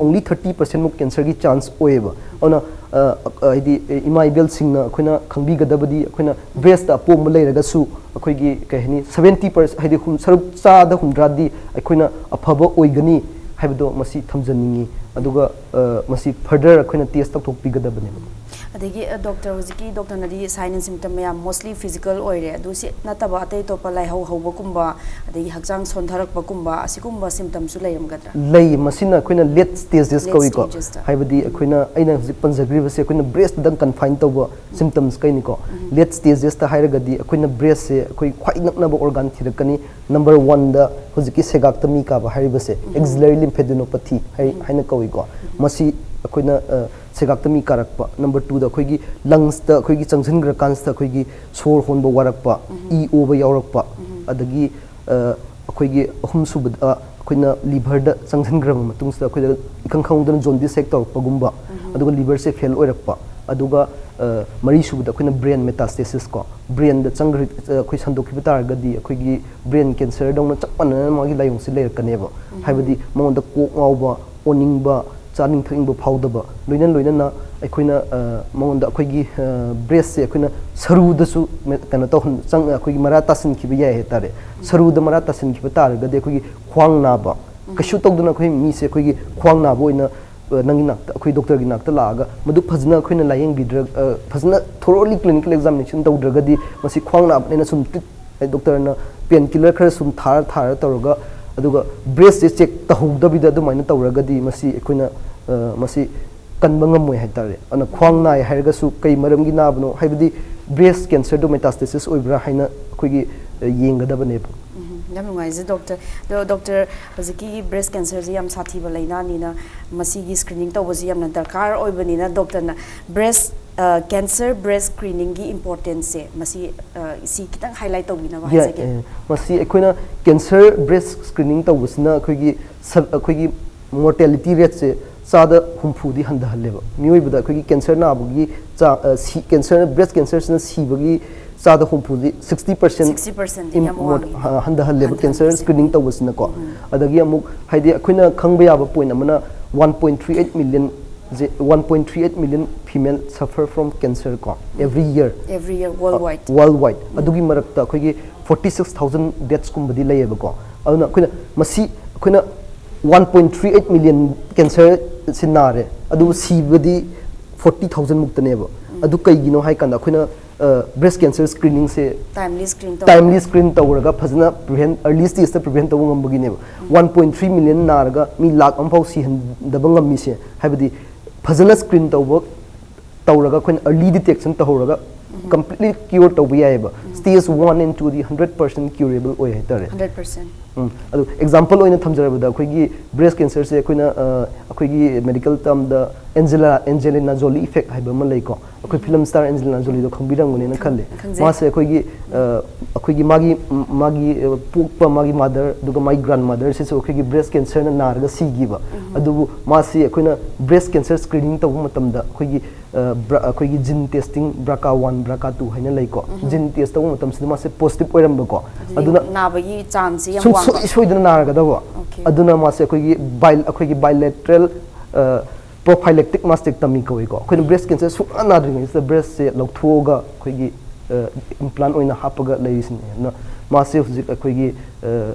only thirty percent ꯃꯨꯛ cancer ꯒꯤ chance ꯑꯣꯏꯌꯦꯕ꯫ ꯑꯗꯨꯅ ꯑ, ꯑ, ꯍꯥꯏꯗꯤ, ꯑ, ꯏꯃꯥ ꯏꯕꯦꯜꯁꯤꯡꯅ ꯑꯩꯈꯣꯏꯅ ꯈꯪꯕꯤꯒꯗꯕꯗꯤ, ꯑꯩꯈꯣꯏꯅ breast ꯇ ꯑꯄꯣꯝꯕ ꯂꯩꯔꯒꯁꯨ ꯑꯩꯈꯣꯏꯒꯤ, ꯀꯩ ꯍꯥꯏꯅꯤ, seventy percent, ꯍꯥꯏꯗꯤ ꯍꯨꯝ-, ꯁꯔꯨꯛ ꯆꯥꯗ ꯍꯨꯝꯗ꯭ꯔꯥꯗꯤ ꯑꯩꯈꯣꯏꯅ ꯑꯐꯕ ꯑꯣꯏꯒꯅꯤ ꯍꯥꯏꯕꯗꯣ ꯃꯁꯤ ꯊꯝꯖꯅꯤꯡꯉꯤ꯫ ꯑꯗꯨꯒ ꯑ, ꯃꯁꯤ further ꯑꯩꯈꯣꯏꯅ test ꯇꯧꯊꯣꯛꯄꯤꯒꯗꯕꯅꯦꯕ꯫ ꯑꯗꯒꯤ ꯗꯣꯛꯇꯔ, ꯍꯧꯖꯤꯛꯀꯤ ꯗꯣꯛꯇꯔꯅꯗꯤ sign and symptom ꯃꯌꯥꯝ mostly physical ꯑꯣꯏꯔꯦ, ꯑꯗꯨ ꯁꯤ ꯅꯠꯇꯕ ꯑꯇꯩ ꯑꯇꯣꯞꯄ ꯂꯥꯏꯍꯧ ꯍꯧꯕꯒꯨꯝꯕ, ꯑꯗꯒꯤ ꯍꯛꯆꯥꯡ ꯁꯣꯟꯊꯔꯛꯄꯒꯨꯝꯕ, ꯑꯁꯤꯒꯨꯝꯕ symptomꯁꯨ ꯂꯩꯔꯝꯒꯗ꯭ꯔꯥ? ꯂꯩ꯫ ꯃꯁꯤꯅ ꯑꯩꯈꯣꯏꯅ late stages Late ꯀꯧꯏꯀꯣ꯫ stages ꯇ꯫ ꯍꯥꯏꯕꯗꯤ ꯑꯩꯈꯣꯏꯅ, ꯑꯩꯅ ꯍꯧꯖꯤꯛ ꯄꯟꯖꯈ꯭ꯔꯤꯕꯁꯦ ꯑꯩꯈꯣꯏꯅ breast ꯇꯪ confine ꯇꯧꯕ symptoms ꯀꯩꯅꯤꯀꯣ꯫ Late stages ꯇ ꯍꯥꯏꯔꯒꯗꯤ ꯑꯩꯈꯣꯏꯅ breast ꯁꯦ ꯑꯩꯈꯣꯏ ꯈ꯭ꯋꯥꯏ ꯅꯛꯅꯕ organ ꯊꯤꯔꯛꯀꯅꯤ꯫ Number one ꯗ ꯍꯧꯖꯤꯛꯀꯤ ꯁꯦꯒꯥꯛꯇ ꯃꯤ ꯀꯥꯕ ꯍꯥꯏꯔꯤꯕꯁꯦ axillary lymphadenopathy ꯍꯥꯏ-, ꯍꯥꯏꯅ ꯀꯧꯏꯀꯣ꯫ ꯃꯁꯤ ꯑꯩꯈꯣꯏꯅ, ꯑ, ꯁꯦꯒꯥꯛꯇ ꯃꯤ ꯀꯥꯔꯛꯄ꯫ Number two ꯗ ꯑꯩꯈꯣꯏꯒꯤ lungs ꯇ ꯑꯩꯈꯣꯏꯒꯤ ꯆꯪꯁꯤꯟꯈ꯭ꯔꯀꯥꯟꯁꯤꯗ ꯑꯩꯈꯣꯏꯒꯤ ꯁꯣꯔ ꯍꯣꯟꯕ ꯋꯥꯔꯛꯄ, ꯏ ꯑꯣꯕ ꯌꯥꯎꯔꯛꯄ, ꯑꯗꯒꯤ, ꯑ, ꯑꯩꯈꯣꯏꯒꯤ ꯑꯍꯨꯝꯁꯨꯕꯗ ꯑꯩꯈꯣꯏꯅ liver ꯗ ꯆꯪꯁꯤꯟꯈ꯭ꯔꯕ ꯃꯇꯨꯡꯁꯤꯗ ꯑꯩꯈꯣꯏꯗ ꯏꯈꯪ ꯈꯪꯍꯧꯗꯅ jaundice ꯍꯦꯛ ꯇꯧꯔꯛꯄꯒꯨꯝꯕ, ꯑꯗꯨꯒ liver ꯁꯦ fail ꯑꯣꯏꯔꯛꯄ, ꯑꯗꯨꯒ, ꯑ, ꯃꯔꯤꯁꯨꯕꯗ ꯑꯩꯈꯣꯏꯅ brain metastasis ꯀꯣ, brain ꯗ ꯆꯪꯈ꯭ꯔ-, ꯑ, ꯑꯩꯈꯣꯏ ꯁꯟꯗꯣꯛꯈꯤꯕ ꯇꯥꯔꯒꯗꯤ ꯑꯩꯈꯣꯏꯒꯤ brain cancer ꯗꯧꯅ ꯆꯞ ꯃꯥꯟꯅꯅ ꯃꯥꯒꯤ ꯂꯥꯏꯑꯣꯡꯁꯦ ꯂꯩꯔꯛꯀꯅꯦꯕ꯫ ꯍꯥꯏꯕꯗꯤ ꯃꯉꯣꯟꯗ ꯀꯣꯛ ꯉꯥꯎꯕ, ꯑꯣꯅꯤꯡꯕ, ꯆꯥꯅꯤꯡ ꯊꯛꯅꯤꯡꯕ ꯐꯥꯎꯗꯕ, ꯂꯣꯏꯅ ꯂꯣꯏꯅꯅ ꯑꯩꯈꯣꯏꯅ, ꯑ, ꯃꯉꯣꯟꯗ ꯑꯩꯈꯣꯏꯒꯤ, ꯑ, breast ꯁꯦ ꯑꯩꯈꯣꯏꯅ ꯁꯔꯨꯗꯁꯨ ꯃꯦ-, ꯀꯩꯅꯣ ꯇꯧꯍꯟ-, ꯆꯪ-, ꯑꯩꯈꯣꯏꯒꯤ ꯃꯔꯥ ꯇꯥꯁꯤꯟꯈꯤꯕ ꯌꯥꯏ ꯍꯥꯏꯇꯥꯔꯦ꯫ ꯁꯔꯨꯗ ꯃꯔꯥ ꯇꯥꯁꯤꯟꯈꯤꯕ ꯇꯥꯔꯒꯗꯤ ꯑꯩꯈꯣꯏꯒꯤ ꯈ꯭ꯋꯥꯡ ꯅꯥꯕ, ꯀꯩꯁꯨ ꯇꯧꯗꯅ ꯑꯩꯈꯣꯏ ꯃꯤꯁꯦ ꯑꯩꯈꯣꯏꯒꯤ ꯈ꯭ꯋꯥꯡ ꯅꯥꯕ ꯑꯣꯏꯅ, ꯑ, ꯅꯪꯒꯤ ꯅꯥꯛꯇ, ꯑꯩꯈꯣꯏ ꯗꯣꯛꯇꯔꯒꯤ ꯅꯥꯛꯇ ꯂꯥꯛꯑꯒ ꯃꯗꯨ ꯐꯖꯅ ꯑꯩꯈꯣꯏꯅ ꯂꯥꯏꯌꯦꯡꯕꯤꯗ꯭ꯔ-, ꯑ, ꯐꯖꯅ thoroughly clinical examination ꯇꯧꯗ꯭ꯔꯒꯗꯤ ꯃꯁꯤ ꯈ꯭ꯋꯥꯡ ꯅꯥꯕꯅꯦꯅ ꯁꯨꯝ ꯇ꯭ꯔꯤꯠ ꯗꯣꯛꯇꯔꯅ pain killer ꯈꯔ ꯁꯨꯝ ꯊꯥꯔ ꯊꯥꯔ ꯇꯧꯔꯒ, ꯑꯗꯨꯒ breast ꯁꯦ check ꯇꯧꯍꯧꯗꯕꯤꯗ ꯑꯗꯨꯃꯥꯏꯅ ꯇꯧꯔꯒꯗꯤ ꯃꯁꯤ ꯑꯩꯈꯣꯏꯅ, ꯑ, ꯃꯁꯤ ꯀꯟꯕ ꯉꯝꯃꯣꯏ ꯍꯥꯏꯇꯥꯔꯦ꯫ ꯑꯗꯨꯅ ꯈ꯭ꯋꯥꯡ ꯅꯥꯏ ꯍꯥꯏꯔꯒꯁꯨ ꯀꯩ ꯃꯔꯝꯒꯤ ꯅꯥꯕꯅꯣ, ꯍꯥꯏꯕꯗꯤ breast cancer ꯗꯣ metastasis ꯑꯣꯏꯕ꯭ꯔꯥ ꯍꯥꯏꯅ ꯑꯩꯈꯣꯏꯒꯤ, ꯑ, ꯌꯦꯡꯒꯗꯕꯅꯦꯕ꯫ ꯎꯝ, ꯌꯥꯝ ꯅꯨꯡꯉꯥꯏꯖꯩ ꯗꯣꯛꯇꯔ꯫ ꯑꯗꯣ ꯗꯣꯛꯇꯔ, ꯍꯧꯖꯤꯛꯀꯤ breast cancer ꯁꯦ ꯌꯥꯝ ꯁꯥꯊꯤꯕ ꯂꯥꯏꯅꯥꯅꯤꯅ ꯃꯁꯤꯒꯤ screening ꯇꯧꯕꯁꯤ ꯌꯥꯝꯅ ꯗꯔꯀꯥꯔ ꯑꯣꯏꯕꯅꯤꯅ ꯗꯣꯛꯇꯔꯅ breast, ꯑ, cancer breast screening ꯒꯤ importance ꯁꯦ ꯃꯁꯤ, ꯑ, ꯁꯤ ꯈꯤꯇꯪ highlight ꯇꯧꯕꯤꯅꯕ ꯌꯥꯏ, ꯍꯥꯏꯖꯒꯦ꯫ ꯑꯦ, ꯃꯁꯤ ꯑꯩꯈꯣꯏꯅ cancer breast screening ꯇꯧꯕꯁꯤꯅ ꯑꯩꯈꯣꯏꯒꯤ ꯁ-, ꯑꯩꯈꯣꯏꯒꯤ mortality rate ꯁꯦ ꯆꯥꯗ ꯍꯨꯝꯐꯨꯗꯤ ꯍꯟꯊꯍꯜꯂꯦꯕ꯫ ꯃꯤꯑꯣꯏꯕꯗ ꯑꯩꯈꯣꯏꯒꯤ cancer ꯅꯥꯕꯒꯤ ꯆꯥ-, ꯑ, ꯁꯤ-, cancer, breast cancer ꯁꯤꯅ ꯁꯤꯕꯒꯤ ꯆꯥꯗ ꯍꯨꯝꯐꯨꯗꯤ, sixty percent Sixty percent ꯗꯤ ꯏꯝ-, ꯌꯥꯝ ꯃꯣꯠ-, ꯋꯥꯡꯉꯤꯅꯦ꯫ ꯍ-, ꯍꯟꯊꯍꯜꯂꯦꯕ cancer ꯍꯟꯊꯍꯟꯕꯁꯦ꯫ Screening ꯇꯧꯕꯁꯤꯅꯀꯣ꯫ ꯑꯗꯒꯤ ꯑꯃꯨꯛ ꯍꯥꯏꯗꯤ ꯑꯩꯈꯣꯏꯅ ꯈꯪꯕ ꯌꯥꯕ point ꯑꯃꯅ one point three eight million say, one point three eight million female suffer from cancer ꯀꯣ, every year. Every year worldwide. Worldwide. ꯑꯗꯨꯒꯤ ꯃꯔꯛꯇ ꯑꯩꯈꯣꯏꯒꯤ forty six thousand deaths ꯀꯨꯝꯕꯗꯤ ꯂꯩꯌꯦꯕꯀꯣ. ꯑꯗꯨꯅ ꯑꯩꯈꯣꯏꯅ ꯃꯁꯤ ꯑꯩꯈꯣꯏꯅ one point three eight million cancer ꯁꯤ ꯅꯥꯔꯦ, ꯑꯗꯨꯕꯨ ꯁꯤꯕꯗꯤ forty thousand ꯃꯨꯛꯇꯅꯦꯕ. ꯑꯗꯨ ꯀꯩꯒꯤꯅꯣ ꯍꯥꯏ ꯀꯥꯟꯗ ꯑꯩꯈꯣꯏꯅ breast cancer screening ꯁꯦ Timely screen ꯇꯧ timely screen ꯇꯧꯔꯒ ꯐꯖꯅ prevent, early stage ꯇ prevent ꯇꯧꯕ ꯉꯝꯕꯒꯤꯅꯦꯕ. One point three million ꯅꯥꯔꯒ ꯃꯤ ꯂꯥꯛ ꯑꯃꯐꯥꯎ ꯁꯤꯍꯟꯗꯕ ꯉꯝꯃꯤꯁꯦ, ꯍꯥꯏꯕꯗꯤ ꯐꯖꯅ screen ꯇꯧꯕ, ꯇꯧꯔꯒ ꯑꯩꯈꯣꯏꯅ early detection ꯇꯧꯍꯧꯔꯒ completely cure ꯇꯧꯕ ꯌꯥꯏꯑꯕ. Stage one and two D hundred percent curable ꯑꯣꯏ ꯍꯥꯏꯇꯥꯔꯦ. Hundred percent. ꯎꯝ, ꯑꯗꯨ example ꯑꯣꯏꯅ ꯊꯝꯖꯔꯕꯗ ꯑꯩꯈꯣꯏꯒꯤ breast cancer ꯁꯦ ꯑꯩꯈꯣꯏꯅ, ꯑ, ꯑꯩꯈꯣꯏꯒꯤ medical term ꯗ Angela, Angelina Jolie effect ꯍꯥꯏꯕ ꯑꯃ ꯂꯩꯀꯣ. ꯑꯩꯈꯣꯏ film star Angelina Jolie ꯗꯣ ꯈꯪꯕꯤꯔꯝꯒꯅꯤꯅ ꯈꯜꯂꯦ. ꯈꯪꯖꯩ. ꯃꯥꯁꯦ ꯑꯩꯈꯣꯏꯒꯤ, ꯑ, ꯑꯩꯈꯣꯏꯒꯤ ꯃꯥꯒꯤ, ꯃꯥꯒꯤ, ꯑ, ꯄꯣꯛꯄ ꯃꯥꯒꯤ mother ꯑꯗꯨꯒ ꯃꯥꯒꯤ grandmother ꯁꯤꯁꯨ ꯑꯩꯈꯣꯏꯒꯤ breast cancer ꯅ ꯅꯥꯔꯒ ꯁꯤꯈꯤꯕ. ꯑꯗꯨꯕꯨ ꯃꯥꯁꯤ ꯑꯩꯈꯣꯏꯅ breast cancer screening ꯇꯧꯕ ꯃꯇꯝꯗ ꯑꯩꯈꯣꯏꯒꯤ, ꯑ, ꯕ꯭ꯔ-, ꯑꯩꯈꯣꯏꯒꯤ gene testing, BRCA one, BRCA two ꯍꯥꯏꯅ ꯂꯩꯀꯣ. Gene test ꯇꯧꯕ ꯃꯇꯝꯁꯤꯗ ꯃꯥꯁꯦ positive ꯑꯣꯏꯔꯝꯕꯀꯣ. ꯑꯗꯨꯗꯤ ꯑꯗꯨꯅ ꯅꯥꯕꯒꯤ chance ꯁꯦ ꯌꯥꯝ ꯁꯨꯡ ꯋꯥꯡꯕ꯫ ꯁꯣꯏ ꯁꯣꯏꯗꯅ ꯅꯥꯔꯒꯗꯕ꯫ Okay. ꯑꯗꯨꯅ ꯃꯥꯁꯦ ꯑꯩꯈꯣꯏꯒꯤ bil-, ꯑꯩꯈꯣꯏꯒꯤ bilateral, ꯑ, prophylactic mastectomy ꯀꯧꯏꯀꯣ. ꯑꯩꯈꯣꯏꯅ breast cancer ꯁꯨꯡꯅꯥ ꯅꯥꯗ꯭ꯔꯤꯉꯩꯁꯤꯗ breast ꯁꯦ ꯂꯧꯊꯣꯛꯑꯒ ꯑꯩꯈꯣꯏꯒꯤ, ꯑ, implant ꯑꯣꯏꯅ ꯍꯥꯞꯄꯒ ꯂꯩꯔꯤꯁꯤꯅꯦ꯫ ꯑꯗꯨꯅ ꯃꯥꯁꯦ ꯍꯧꯖꯤꯛ ꯑꯩꯈꯣꯏꯒꯤ, ꯑ,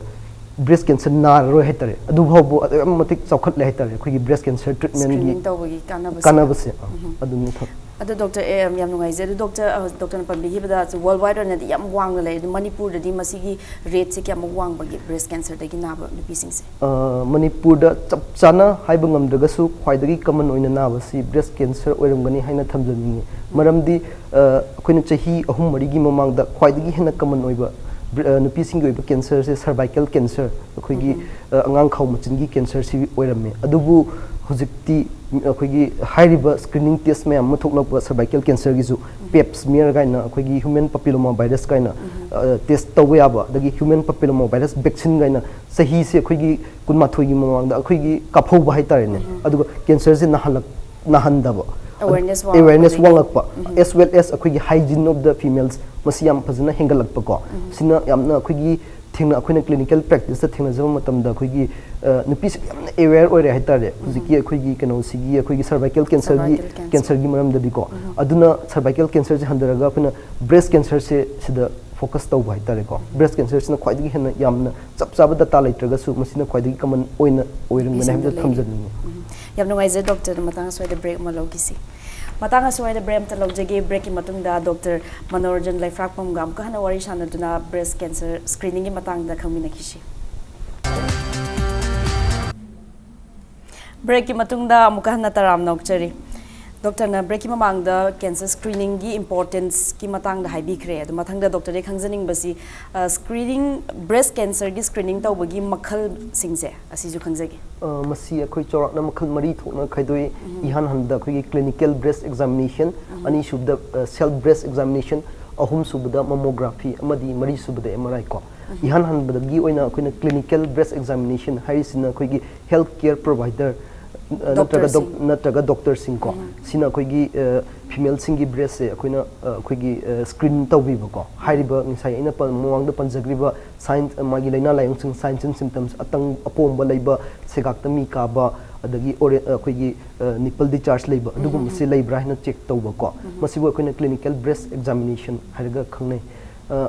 breast cancer ꯅꯥꯔꯔꯣꯏ ꯍꯥꯏꯇꯥꯔꯦ꯫ ꯑꯗꯨ ꯐꯥꯎꯕ ꯑꯗꯨꯛ ꯌꯥꯝ ꯃꯇꯤꯛ ꯆꯥꯎꯈꯠꯂꯦ ꯍꯥꯏꯇꯥꯔꯦ ꯑꯩꯈꯣꯏꯒꯤ breast cancer treatment ꯒꯤ Screening ꯇꯧꯕꯒꯤ ꯀꯥꯟꯅꯕꯁꯦ꯫ ꯀꯥꯟꯅꯕꯁꯦ꯫ ꯑ, ꯑꯗꯨꯅꯤ ꯊꯝ- ꯑꯗꯣ doctor, ꯑꯦ, ꯌꯥꯝ ꯅꯨꯡꯉꯥꯏꯖꯩ꯫ ꯑꯗꯣ doctor, ꯑ, doctor ꯅ ꯄꯟꯕꯤꯈꯤꯕꯗ worldwide ꯑꯣꯏꯅꯗꯤ ꯌꯥꯝ ꯋꯥꯡꯅ ꯂꯩ꯫ ꯑꯗꯣ ꯃꯅꯤꯄꯨꯔꯗꯗꯤ ꯃꯁꯤꯒꯤ rate ꯁꯦ ꯀꯌꯥꯃꯨꯛ ꯋꯥꯡꯕꯒꯦ breast cancer ꯗꯒꯤ ꯅꯥꯕ ꯅꯨꯄꯤꯁꯤꯡꯁꯦ? ꯑ, ꯃꯅꯤꯄꯨꯔꯗ ꯆꯞ ꯆꯥꯅ ꯍꯥꯏꯕ ꯉꯝꯗ꯭ꯔꯒꯁꯨ ꯈ꯭ꯋꯥꯏꯗꯒꯤ common ꯑꯣꯏꯅ ꯅꯥꯕꯁꯤ breast cancer ꯑꯣꯏꯔꯝꯒꯅꯤ ꯍꯥꯏꯅ ꯊꯝꯖꯅꯤꯡꯉꯤ꯫ ꯃꯔꯝꯗꯤ, ꯑ, ꯑꯩꯈꯣꯏꯅ ꯆꯍꯤ ꯑꯍꯨꯝ ꯃꯔꯤꯒꯤ ꯃꯃꯥꯡꯗ ꯈ꯭ꯋꯥꯏꯗꯒꯤ ꯍꯦꯟꯅ common ꯑꯣꯏꯕ ꯕ꯭ꯔ-, ꯑ, ꯅꯨꯄꯤꯁꯤꯡꯒꯤ ꯑꯣꯏꯕ cancer ꯁꯦ cervical cancer, ꯑꯩꯈꯣꯏꯒꯤ, ꯑ, ꯑꯉꯥꯡ ꯈꯥꯎ ꯃꯆꯤꯟꯒꯤ cancer ꯁꯤ ꯑꯣꯏꯔꯝꯃꯤ꯫ ꯑꯗꯨꯕꯨ ꯍꯧꯖꯤꯛꯇꯤ ꯑꯩꯈꯣꯏꯒꯤ ꯍꯥꯏꯔꯤꯕ screening test ꯃꯌꯥꯝ ꯑꯃ ꯊꯣꯛꯂꯛꯄ cervical cancer ꯒꯤꯁꯨ, pap smear ꯀꯥꯏꯅ ꯑꯩꯈꯣꯏꯒꯤ human papilloma virus ꯀꯥꯏꯅ, ꯑ, test ꯇꯧꯕ ꯌꯥꯕ, ꯑꯗꯒꯤ human papilloma virus vaccine ꯀꯥꯏꯅ ꯆꯍꯤꯁꯦ ꯑꯩꯈꯣꯏꯒꯤ ꯀꯨꯟꯃꯥꯊꯣꯏꯒꯤ ꯃꯃꯥꯡꯗ ꯑꯩꯈꯣꯏꯒꯤ ꯀꯥꯞꯍꯧꯕ ꯍꯥꯏꯇꯥꯔꯦꯅꯦ꯫ ꯑꯗꯨꯒ cancer ꯁꯦ ꯅꯥꯍꯜꯂꯛ-, ꯅꯥꯍꯟꯗꯕ꯫ Awareness ꯑꯗꯨ awareness ꯋꯥꯡꯂꯛꯄꯗꯒꯤ꯫ ꯋꯥꯡꯂꯛꯄ, as well as ꯑꯩꯈꯣꯏꯒꯤ hygiene of the females ꯃꯁꯤ ꯌꯥꯝ ꯐꯖꯅ ꯍꯦꯟꯒꯠꯂꯛꯄꯀꯣ꯫ ꯁꯤꯅ ꯌꯥꯝꯅ ꯑꯩꯈꯣꯏꯒꯤ ꯊꯦꯡꯅ ꯑꯩꯈꯣꯏꯅ ꯀ꯭ꯂꯤꯅꯤꯀꯦꯜ ꯄ꯭ꯔꯦꯛꯇꯤꯁꯇ ꯊꯦꯡꯅꯖꯕ ꯃꯇꯝꯗ ꯑꯩꯈꯣꯏꯒꯤ ꯅꯨꯄꯤꯁꯤꯡ ꯌꯥꯝꯅ ꯑꯦꯋꯦꯌꯔ ꯑꯣꯏꯔꯦ ꯍꯥꯏꯇꯥꯔꯦ꯫ ꯍꯧꯖꯤꯛꯀꯤ ꯑꯩꯈꯣꯏꯒꯤ ꯀꯩꯅꯣꯁꯤꯒꯤ, ꯑꯩꯈꯣꯏꯒꯤ ꯁꯔꯚꯥꯏꯀꯦꯜ ꯀꯦꯟꯁꯔꯒꯤ, ꯀꯦꯟꯁꯔꯒꯤ ꯃꯔꯝꯗꯗꯤꯀꯣ꯫ ꯑꯗꯨꯅ ꯁꯔꯚꯥꯏꯀꯦꯜ ꯀꯦꯟꯁꯔꯁꯦ ꯍꯟꯊꯔꯒ ꯑꯩꯈꯣꯏꯅ ꯕ꯭ꯔꯦꯁ ꯀꯦꯟꯁꯔꯁꯦ ꯁꯤꯗ ꯐꯣꯀꯁ ꯇꯧꯕ ꯍꯥꯏꯇꯥꯔꯦꯀꯣ꯫ ꯕ꯭ꯔꯦꯁ ꯀꯦꯟꯁꯔꯁꯤꯅ ꯈ꯭ꯋꯥꯏꯗꯒꯤ ꯍꯦꯟꯅ ꯌꯥꯝꯅ, ꯆꯞ ꯆꯥꯕ ꯗꯇꯥ ꯂꯩꯇ꯭ꯔꯒꯁꯨ, ꯃꯁꯤꯅ ꯈ꯭ꯋꯥꯏꯗꯒꯤ ꯀꯃꯟ ꯑꯣꯏꯅ ꯑꯣꯏꯔꯝꯒꯅꯤ ꯍꯥꯏꯕꯗꯨ ꯊꯝꯖꯅꯤꯡꯉꯤ꯫ ꯌꯥꯝ ꯅꯨꯡꯉꯥꯏꯖꯩ ꯗꯣꯛꯇꯔ꯫ ꯃꯇꯥꯡ ꯑꯁ꯭ꯋꯥꯏꯗ ꯕ꯭ꯔꯦꯛ ꯑꯃ ꯂꯧꯈꯤꯁꯤ꯫ ꯃꯇꯥꯡ ꯑꯁ꯭ꯋꯥꯏꯗ ꯕ꯭ꯔꯦꯛ ꯑꯃꯇ ꯂꯧꯖꯒꯦ꯫ ꯕ꯭ꯔꯦꯛꯀꯤ ꯃꯇꯨꯡꯗ ꯗꯣꯛꯇꯔ ꯃꯅꯣꯔꯟꯖꯟ ꯂꯩꯐ꯭ꯔꯥꯛꯄꯝꯒ ꯑꯃꯨꯛꯀ ꯍꯟꯅ ꯋꯥꯔꯤ ꯁꯥꯟꯅꯗꯨꯅ ꯕ꯭ꯔꯦꯁ ꯀꯦꯟꯁꯔ ꯁ꯭ꯀ꯭ꯔꯤꯅꯤꯡꯒꯤ ꯃꯇꯥꯡꯗ ꯈꯪꯃꯤꯟꯅꯈꯤꯁꯤ꯫ ꯕ꯭ꯔꯦꯛꯀꯤ ꯃꯇꯨꯡꯗ ꯑꯃꯨꯛꯀ ꯍꯟꯅ ꯇꯔꯥꯝꯅ ꯑꯣꯛꯆꯔꯤ꯫ ꯗꯣꯛꯇꯔꯅ ꯕ꯭ꯔꯦꯛꯀꯤ ꯃꯃꯥꯡꯗ ꯀꯦꯟꯁꯔ ꯁ꯭ꯀ꯭ꯔꯤꯅꯤꯡꯒꯤ ꯏꯝꯄꯣꯔꯇꯦꯟꯁꯀꯤ ꯃꯇꯥꯡꯗ ꯍꯥꯏꯕꯤꯈ꯭ꯔꯦ꯫ ꯑꯗꯣ ꯃꯊꯪꯗ ꯗꯣꯛꯇꯔꯗꯒꯤ ꯈꯪꯖꯅꯤꯡꯕꯁꯤ, ꯁ꯭ꯀ꯭ꯔꯤꯅꯤꯡ, ꯕ꯭ꯔꯦꯁ ꯀꯦꯟꯁꯔꯒꯤ ꯁ꯭ꯀ꯭ꯔꯤꯅꯤꯡ ꯇꯧꯕꯒꯤ ꯃꯈꯜꯁꯤꯡꯁꯦ ꯑꯁꯤꯁꯨ ꯈꯪꯖꯒꯦ꯫ ꯃꯁꯤ ꯑꯩꯈꯣꯏ ꯆꯥꯎꯔꯥꯛꯅ ꯃꯈꯜ ꯃꯔꯤ ꯊꯣꯛꯅ ꯈꯥꯏꯗꯣꯛꯏ꯫ ꯏꯍꯥꯟ ꯍꯥꯟꯕꯗ ꯑꯩꯈꯣꯏꯒꯤ ꯀ꯭ꯂꯤꯅꯤꯀꯦꯜ ꯕ꯭ꯔꯦꯁ ꯑꯦꯛꯖꯥꯃꯤꯅꯦꯁꯟ, ꯑꯅꯤꯁꯨꯕꯗ ꯁꯦꯜꯐ ꯕ꯭ꯔꯦꯁ ꯑꯦꯛꯖꯥꯃꯤꯅꯦꯁꯟ, ꯑꯍꯨꯝꯁꯨꯕꯗ ꯃꯃꯣꯒ꯭ꯔꯥꯐꯤ ꯑꯃꯗꯤ ꯃꯔꯤꯁꯨꯕꯗ ꯑꯦꯝ ꯑꯥꯔ ꯑꯥꯏ ꯀꯣ꯫ ꯏꯍꯥꯟ ꯍꯥꯟꯕꯗꯒꯤ ꯑꯣꯏꯅ ꯑꯩꯈꯣꯏꯅ ꯀ꯭ꯂꯤꯅꯤꯀꯦꯜ ꯕ꯭ꯔꯦꯁ ꯑꯦꯛꯖꯥꯃꯤꯅꯦꯁꯟ ꯍꯥꯏꯔꯤꯁꯤꯅ ꯑꯩꯈꯣꯏꯒꯤ ꯍꯦꯜꯊ ꯀꯦꯌꯔ ꯄ꯭ꯔꯣꯚꯥꯏꯗꯔ ꯅꯠꯇ꯭ꯔꯒ ꯗꯣꯛ-, ꯗꯣꯛꯇꯔꯁꯤꯡ꯫ ꯅꯠꯇ꯭ꯔꯒ ꯗꯣꯛꯇꯔꯁꯤꯡ ꯀꯣ, ꯁꯤꯅ ꯑꯩꯈꯣꯏꯒꯤ ꯐꯤꯃꯦꯜꯁꯤꯡꯒꯤ ꯕ꯭ꯔꯦꯁꯁꯦ ꯑꯩꯈꯣꯏꯅ, ꯑꯩꯈꯣꯏꯒꯤ ꯁ꯭ꯀ꯭ꯔꯤꯟ ꯇꯧꯕꯤꯕꯀꯣ꯫ ꯍꯥꯏꯔꯤꯕ ꯉꯁꯥꯏ ꯑꯩꯅ ꯄ-, ꯃꯃꯥꯡꯗ ꯄꯟꯖꯈ꯭ꯔꯤꯕ ꯁꯥꯏꯟ, ꯃꯥꯒꯤ ꯂꯥꯏꯅꯥ ꯂꯥꯏꯌꯣꯡꯁꯤꯡ, ꯁꯥꯏꯟꯁ ꯑꯦꯟ ꯁꯤꯝꯇꯝꯁ, ꯑꯇꯪ ꯑꯄꯣꯝꯕ ꯂꯩꯕ, ꯁꯦꯒꯥꯛꯇ ꯃꯤ ꯀꯥꯕ, ꯑꯗꯒꯤ ꯑꯣꯔꯦ-, ꯑꯩꯈꯣꯏꯒꯤ ꯅꯤꯄꯜ ꯗꯤꯆꯥꯔꯖ ꯂꯩꯕ, ꯑꯗꯨꯒꯨꯝꯕꯁꯦ ꯂꯩꯕ꯭ꯔꯥ ꯍꯥꯏꯅ ꯆꯦꯛ ꯇꯧꯕꯀꯣ꯫ ꯃꯁꯤꯕꯨ ꯑꯩꯈꯣꯏꯅ ꯀ꯭ꯂꯤꯅꯤꯀꯦꯜ ꯕ꯭ꯔꯦꯁ ꯑꯦꯛꯖꯥꯃꯤꯅꯦꯁꯟ ꯍꯥꯏꯔꯒ ꯈꯪꯅꯩ꯫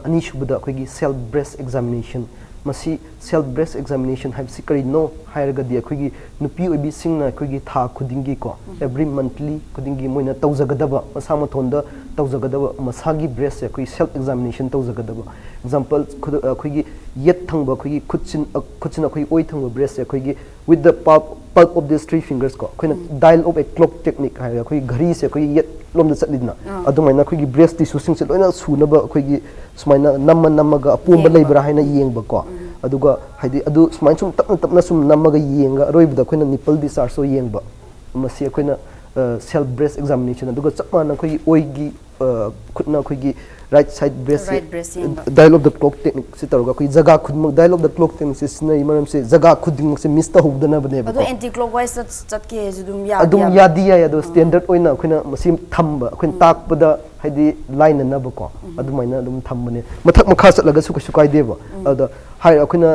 ꯑꯅꯤꯁꯨꯕꯗ ꯑꯩꯈꯣꯏꯒꯤ ꯁꯦꯜꯐ ꯕ꯭ꯔꯦꯁ ꯑꯦꯛꯖꯥꯃꯤꯅꯦꯁꯟ꯫ ꯃꯁꯤ ꯁꯦꯜꯐ ꯕ꯭ꯔꯦꯁ ꯑꯦꯛꯖꯥꯃꯤꯅꯦꯁꯟ ꯍꯥꯏꯕꯁꯤ ꯀꯔꯤꯅꯣ ꯍꯥꯏꯔꯒꯗꯤ, ꯑꯩꯈꯣꯏꯒꯤ ꯅꯨꯄꯤ ꯑꯣꯏꯕꯤꯁꯤꯡꯅ ꯑꯩꯈꯣꯏꯒꯤ ꯊꯥ ꯈꯨꯗꯤꯡꯒꯤꯀꯣ, ꯑꯦꯕ꯭ꯔꯤ ꯃꯟꯠꯂꯤ ꯈꯨꯗꯤꯡꯒꯤ ꯃꯣꯏꯅ ꯇꯧꯖꯒꯗꯕ, ꯃꯁꯥ ꯃꯊꯣꯟꯗ ꯇꯧꯖꯒꯗꯕ, ꯃꯁꯥꯒꯤ ꯕ꯭ꯔꯦꯁꯁꯦ ꯑꯩꯈꯣꯏ ꯁꯦꯜꯐ ꯑꯦꯛꯖꯥꯃꯤꯅꯦꯁꯟ ꯇꯧꯖꯒꯗꯕ꯫ ꯑꯦꯛꯖꯥꯝꯄꯜ, ꯈꯨꯗ-, ꯑꯩꯈꯣꯏꯒꯤ ꯌꯦꯠ ꯊꯪꯕ, ꯑꯩꯈꯣꯏꯒꯤ ꯈꯨꯠꯁꯤꯟ, ꯑ, ꯈꯨꯠꯁꯤꯟ ꯑꯩꯈꯣꯏ ꯑꯣꯏ ꯊꯪꯕ ꯕ꯭ꯔꯦꯁꯁꯦ ꯑꯩꯈꯣꯏꯒꯤ with the pulp, pulp of these three fingers ꯀꯣ, ꯑꯩꯈꯣꯏꯅ dial of a clock technique ꯍꯥꯏꯔꯒ ꯑꯩꯈꯣꯏꯒꯤ ꯘꯔꯤꯁꯦ ꯑꯩꯈꯣꯏꯒꯤ ꯌꯦꯠꯂꯣꯝꯗ ꯆꯠꯂꯤꯗꯅ, ꯑꯗꯨꯃꯥꯏꯅ ꯑꯩꯈꯣꯏꯒꯤ ꯕ꯭ꯔꯦꯁ ꯇꯤꯁꯨꯁꯤꯡꯁꯦ ꯂꯣꯏꯅ ꯁꯨꯅꯕ ꯑꯩꯈꯣꯏꯒꯤ ꯁꯨꯃꯥꯏꯅ ꯅꯝꯃ ꯅꯝꯃꯒ ꯑꯄꯣꯝꯕ ꯂꯩꯕ꯭ꯔꯥ ꯍꯥꯏꯅ ꯌꯦꯡꯕꯀꯣ꯫ ꯑꯗꯨꯒ ꯍꯥꯏꯗꯤ ꯑꯗꯨ ꯁꯨꯃꯥꯏꯅ ꯁꯨꯝ ꯇꯞꯅ ꯇꯞꯅ ꯁꯨꯝ ꯅꯝꯃꯒ ꯌꯦꯡꯉꯒ ꯑꯔꯣꯏꯕꯗ ꯑꯩꯈꯣꯏꯅ ꯅꯤꯄꯜ ꯗꯤꯆꯥꯔꯖꯇꯣ ꯌꯦꯡꯕ꯫ ꯃꯁꯤ ꯑꯩꯈꯣꯏꯅ ꯁꯦꯜꯐ ꯕ꯭ꯔꯦꯁ ꯑꯦꯛꯖꯥꯃꯤꯅꯦꯁꯟ꯫ ꯑꯗꯨꯒ ꯆꯞ ꯃꯥꯟꯅꯅ ꯑꯩꯈꯣꯏꯒꯤ ꯑꯣꯏꯒꯤ ꯈꯨꯠꯅ ꯑꯩꯈꯣꯏꯒꯤ right side breast, Right breast ꯌꯦꯡꯕ. Dial of the clock technique ꯁꯤ ꯇꯧꯔꯒ ꯑꯩꯈꯣꯏ ꯖꯒꯥ ꯈꯨꯗꯤꯡꯃꯛ dial of the clock technique ꯁꯤ ꯁꯤꯖꯤꯟꯅꯔꯤ ꯃꯔꯝꯁꯦ ꯖꯒꯥ ꯈꯨꯗꯤꯡꯃꯛꯁꯦ miss ꯇꯧꯍꯧꯗꯅꯕꯅꯦꯕ꯫ ꯑꯗꯣ anti clockwise ꯆꯠꯀꯦ ꯍꯥꯏꯁꯨ ꯑꯗꯨꯝ ꯌꯥꯗꯤ ꯑꯗꯨꯝ ꯌꯥꯕ? ꯌꯥꯗꯤ ꯌꯥꯏ, ꯑꯗꯣ standard ꯑꯣꯏꯅ ꯑꯩꯈꯣꯏꯅ ꯃꯁꯤ ꯊꯝꯕ, ꯑꯩꯈꯣꯏꯅ ꯇꯥꯛꯄꯗ ꯍꯥꯏꯗꯤ ꯂꯥꯏꯅꯅꯕꯀꯣ, ꯑꯗꯨꯃꯥꯏꯅ ꯑꯗꯨꯝ ꯊꯝꯕꯅꯦ꯫ ꯃꯊꯛ ꯃꯈꯥ ꯆꯠꯂꯒꯁꯨ ꯀꯩꯁꯨ ꯀꯥꯏꯗꯦꯕ꯫ ꯑꯗ ꯍꯥꯏ ꯑꯩꯈꯣꯏꯅ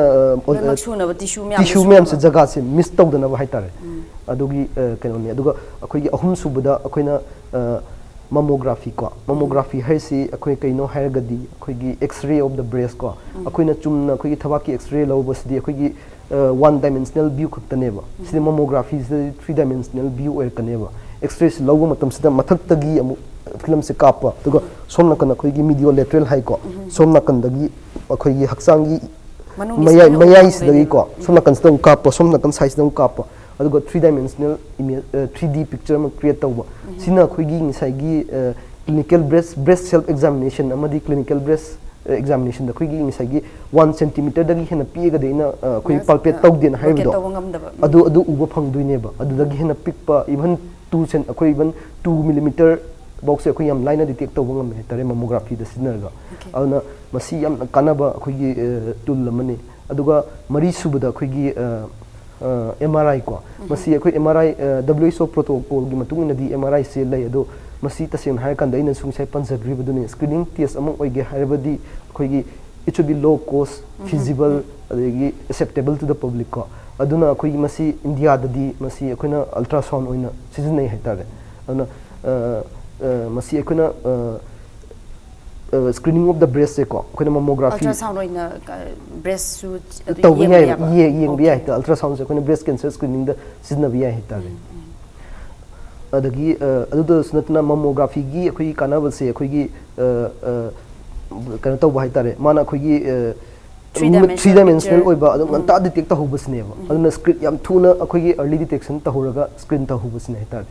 ꯂꯣꯏꯅꯃꯛ ꯁꯨꯅꯕ tissue ꯃꯌꯥꯝꯗꯣ tissue ꯃꯌꯥꯝꯁꯦ ꯁꯨꯅꯕ. ꯖꯒꯥꯁꯦ miss ꯇꯧꯗꯅꯕ ꯍꯥꯏꯇꯥꯔꯦ꯫ ꯑꯗꯨꯒꯤ ꯑ, ꯀꯩꯅꯣꯅꯤ꯫ ꯑꯗꯨꯒ ꯑꯩꯈꯣꯏꯒꯤ ꯑꯍꯨꯝ ꯁꯨꯕꯗ ꯑꯩꯈꯣꯏꯅ mammography ꯀꯣ, mammography ꯍꯥꯏꯁꯤ ꯑꯩꯈꯣꯏ ꯀꯩꯅꯣ ꯍꯥꯏꯔꯒꯗꯤ ꯑꯩꯈꯣꯏꯒꯤ X-ray of the breast ꯀꯣ, ꯑꯩꯈꯣꯏꯅ ꯆꯨꯝꯅ ꯑꯩꯈꯣꯏꯒꯤ ꯊꯕꯥꯛꯀꯤ X-ray ꯂꯧꯕꯁꯤꯗꯤ ꯑꯩꯈꯣꯏꯒꯤ one dimensional view ꯈꯛꯇꯅꯦꯕ꯫ ꯁꯤꯗꯤ mammographyꯁꯤꯗꯗꯤ three dimensional view ꯑꯣꯏꯔꯛꯀꯅꯦꯕ꯫ X-rayꯁꯤ ꯂꯧꯕ ꯃꯇꯝꯁꯤꯗ ꯃꯊꯛꯇꯒꯤ ꯑꯃꯨꯛ ꯐꯤꯂꯝꯁꯦ ꯀꯥꯞꯄ, ꯑꯗꯨꯒ ꯁꯣꯝ ꯅꯥꯀꯟ ꯑꯩꯈꯣꯏꯒꯤ mediolateral ꯍꯥꯏꯀꯣ, ꯁꯣꯝ ꯅꯥꯀꯟꯗꯒꯤ ꯑꯩꯈꯣꯏꯒꯤ ꯍꯛꯆꯥꯡꯒꯤ ꯃꯅꯨꯡꯒꯤ ꯃꯌꯥꯏ ꯁꯔꯨꯛ ꯃꯌꯥꯏꯁꯤꯗꯒꯤ ꯌꯦꯡꯗꯣꯏꯅꯦꯕ. ꯀꯣ, ꯁꯣꯝ ꯅꯥꯀꯟꯁꯤꯗ ꯑꯃꯨꯛ ꯀꯥꯞꯄ, ꯁꯣꯝ ꯅꯥꯀꯟ sideꯁꯤꯗ ꯑꯃꯨꯛ ꯀꯥꯞꯄ, ꯑꯗꯨꯒ three dimensional image, three D picture ꯑꯃ create ꯇꯧꯕ꯫ ꯁꯤꯅ ꯑꯩꯈꯣꯏꯒꯤ ꯉꯁꯥꯏꯒꯤ clinical breast, breast self examination ꯑꯃꯗꯤ clinical breast examinationꯗ ꯑꯩꯈꯣꯏꯒꯤ ꯉꯁꯥꯏꯒꯤ one centimeterꯗꯒꯤ ꯍꯦꯟꯅ ꯄꯤꯛꯑꯒꯗꯤ ꯑꯩꯅ ꯑ, ꯑꯩꯈꯣꯏ Yes. palpate ꯑ, ꯇꯧꯗꯦꯅ locate ꯍꯥꯏꯕꯗꯣ, ꯇꯧꯕ ꯉꯝꯗꯕ. ꯑꯗꯨ ꯑꯗꯨ ꯎꯕ ꯐꯪꯗꯣꯏꯅꯦꯕ꯫ ꯑꯗꯨꯗꯒꯤ ꯍꯦꯟꯅ ꯄꯤꯛꯄ, even two cent, ꯑꯩꯈꯣꯏ even two millimeter ꯕꯣꯛꯁꯦ ꯑꯩꯈꯣꯏ ꯌꯥꯝ ꯂꯥꯏꯅ detect ꯇꯧꯕ ꯉꯝꯃꯦ ꯍꯥꯏꯇꯥꯔꯦ mammographyꯗ ꯁꯤꯖꯤꯟꯅꯔꯒ꯫ Okay. ꯑꯗꯨꯅ ꯃꯁꯤ ꯌꯥꯝꯅ ꯀꯥꯟꯅꯕ ꯑꯩꯈꯣꯏꯒꯤ tool ꯑꯃꯅꯤ꯫ ꯑꯗꯨꯒ ꯃꯔꯤ ꯁꯨꯕꯗ ꯑꯩꯈꯣꯏꯒꯤ MRI ꯀꯣ, ꯃꯁꯤ ꯑꯩꯈꯣꯏ MRI, WHO protocolꯒꯤ ꯃꯇꯨꯡ ꯏꯟꯅꯗꯤ MRIꯁꯦ ꯂꯩ, ꯑꯗꯣ ꯃꯁꯤ ꯇꯁꯦꯡꯅ ꯍꯥꯏꯔꯀꯥꯟꯗ ꯑꯩꯅꯁꯨ ꯉꯁꯥꯏ ꯄꯟꯖꯈ꯭ꯔꯤꯕꯗꯨꯅꯤ, screening test ꯑꯃ ꯑꯣꯏꯒꯦ ꯍꯥꯏꯔꯕꯗꯤ ꯑꯩꯈꯣꯏꯒꯤ it should be low cost, feasible, ꯑꯗꯒꯤ acceptable to the public ꯀꯣ꯫ ꯑꯗꯨꯅ ꯑꯩꯈꯣꯏꯒꯤ ꯃꯁꯤ ꯏꯟꯗꯤꯌꯥꯗꯗꯤ ꯃꯁꯤ ꯑꯩꯈꯣꯏꯅ ultrasound ꯑꯣꯏꯅ ꯁꯤꯖꯤꯟꯅꯩ ꯍꯥꯏꯇꯥꯔꯦ꯫ ꯑꯗꯨꯅ ꯑ, ꯑ, ꯃꯁꯤ ꯑꯩꯈꯣꯏꯅ ꯑ, screening of the breastꯁꯦꯀꯣ, ꯑꯩꯈꯣꯏꯅ mammography Ultrasound ꯑꯣꯏꯅ breastꯁꯨ ꯇꯧꯕ ꯌꯥꯏ, ꯌꯦꯡꯕ ꯌꯥꯏ ꯍꯥꯏꯇꯥꯔꯦ꯫ Ultrasoundꯁꯦ ꯑꯩꯈꯣꯏꯅ breast cancer screeningꯗ ꯁꯤꯖꯤꯟꯅꯕ ꯌꯥꯏ ꯍꯥꯏꯇꯥꯔꯦ꯫ ꯑꯗꯒꯤ ꯑ, ꯑꯗꯨꯗꯁꯨ ꯅꯠꯇꯅ mammographyꯒꯤ ꯑꯩꯈꯣꯏꯒꯤ ꯀꯥꯟꯅꯕꯁꯦ ꯑꯩꯈꯣꯏꯒꯤ ꯑ, ꯑ, ꯀꯩꯅꯣ ꯇꯧꯕ ꯍꯥꯏꯇꯥꯔꯦ, ꯃꯥꯅ ꯑꯩꯈꯣꯏꯒꯤ ꯑ, Three dimensional three dimensional picture. ꯑꯣꯏꯕ ꯑꯗꯨꯝ ꯉꯟꯇꯥ detect ꯇꯧꯍꯧꯕꯁꯤꯅꯦꯕ꯫ ꯑꯗꯨꯅ screen ꯌꯥꯝ ꯊꯨꯅ ꯑꯩꯈꯣꯏꯒꯤ early detection ꯇꯧꯍꯧꯔꯒ screen ꯇꯧꯍꯧꯕꯁꯤꯅꯦ ꯍꯥꯏꯇꯥꯔꯦ꯫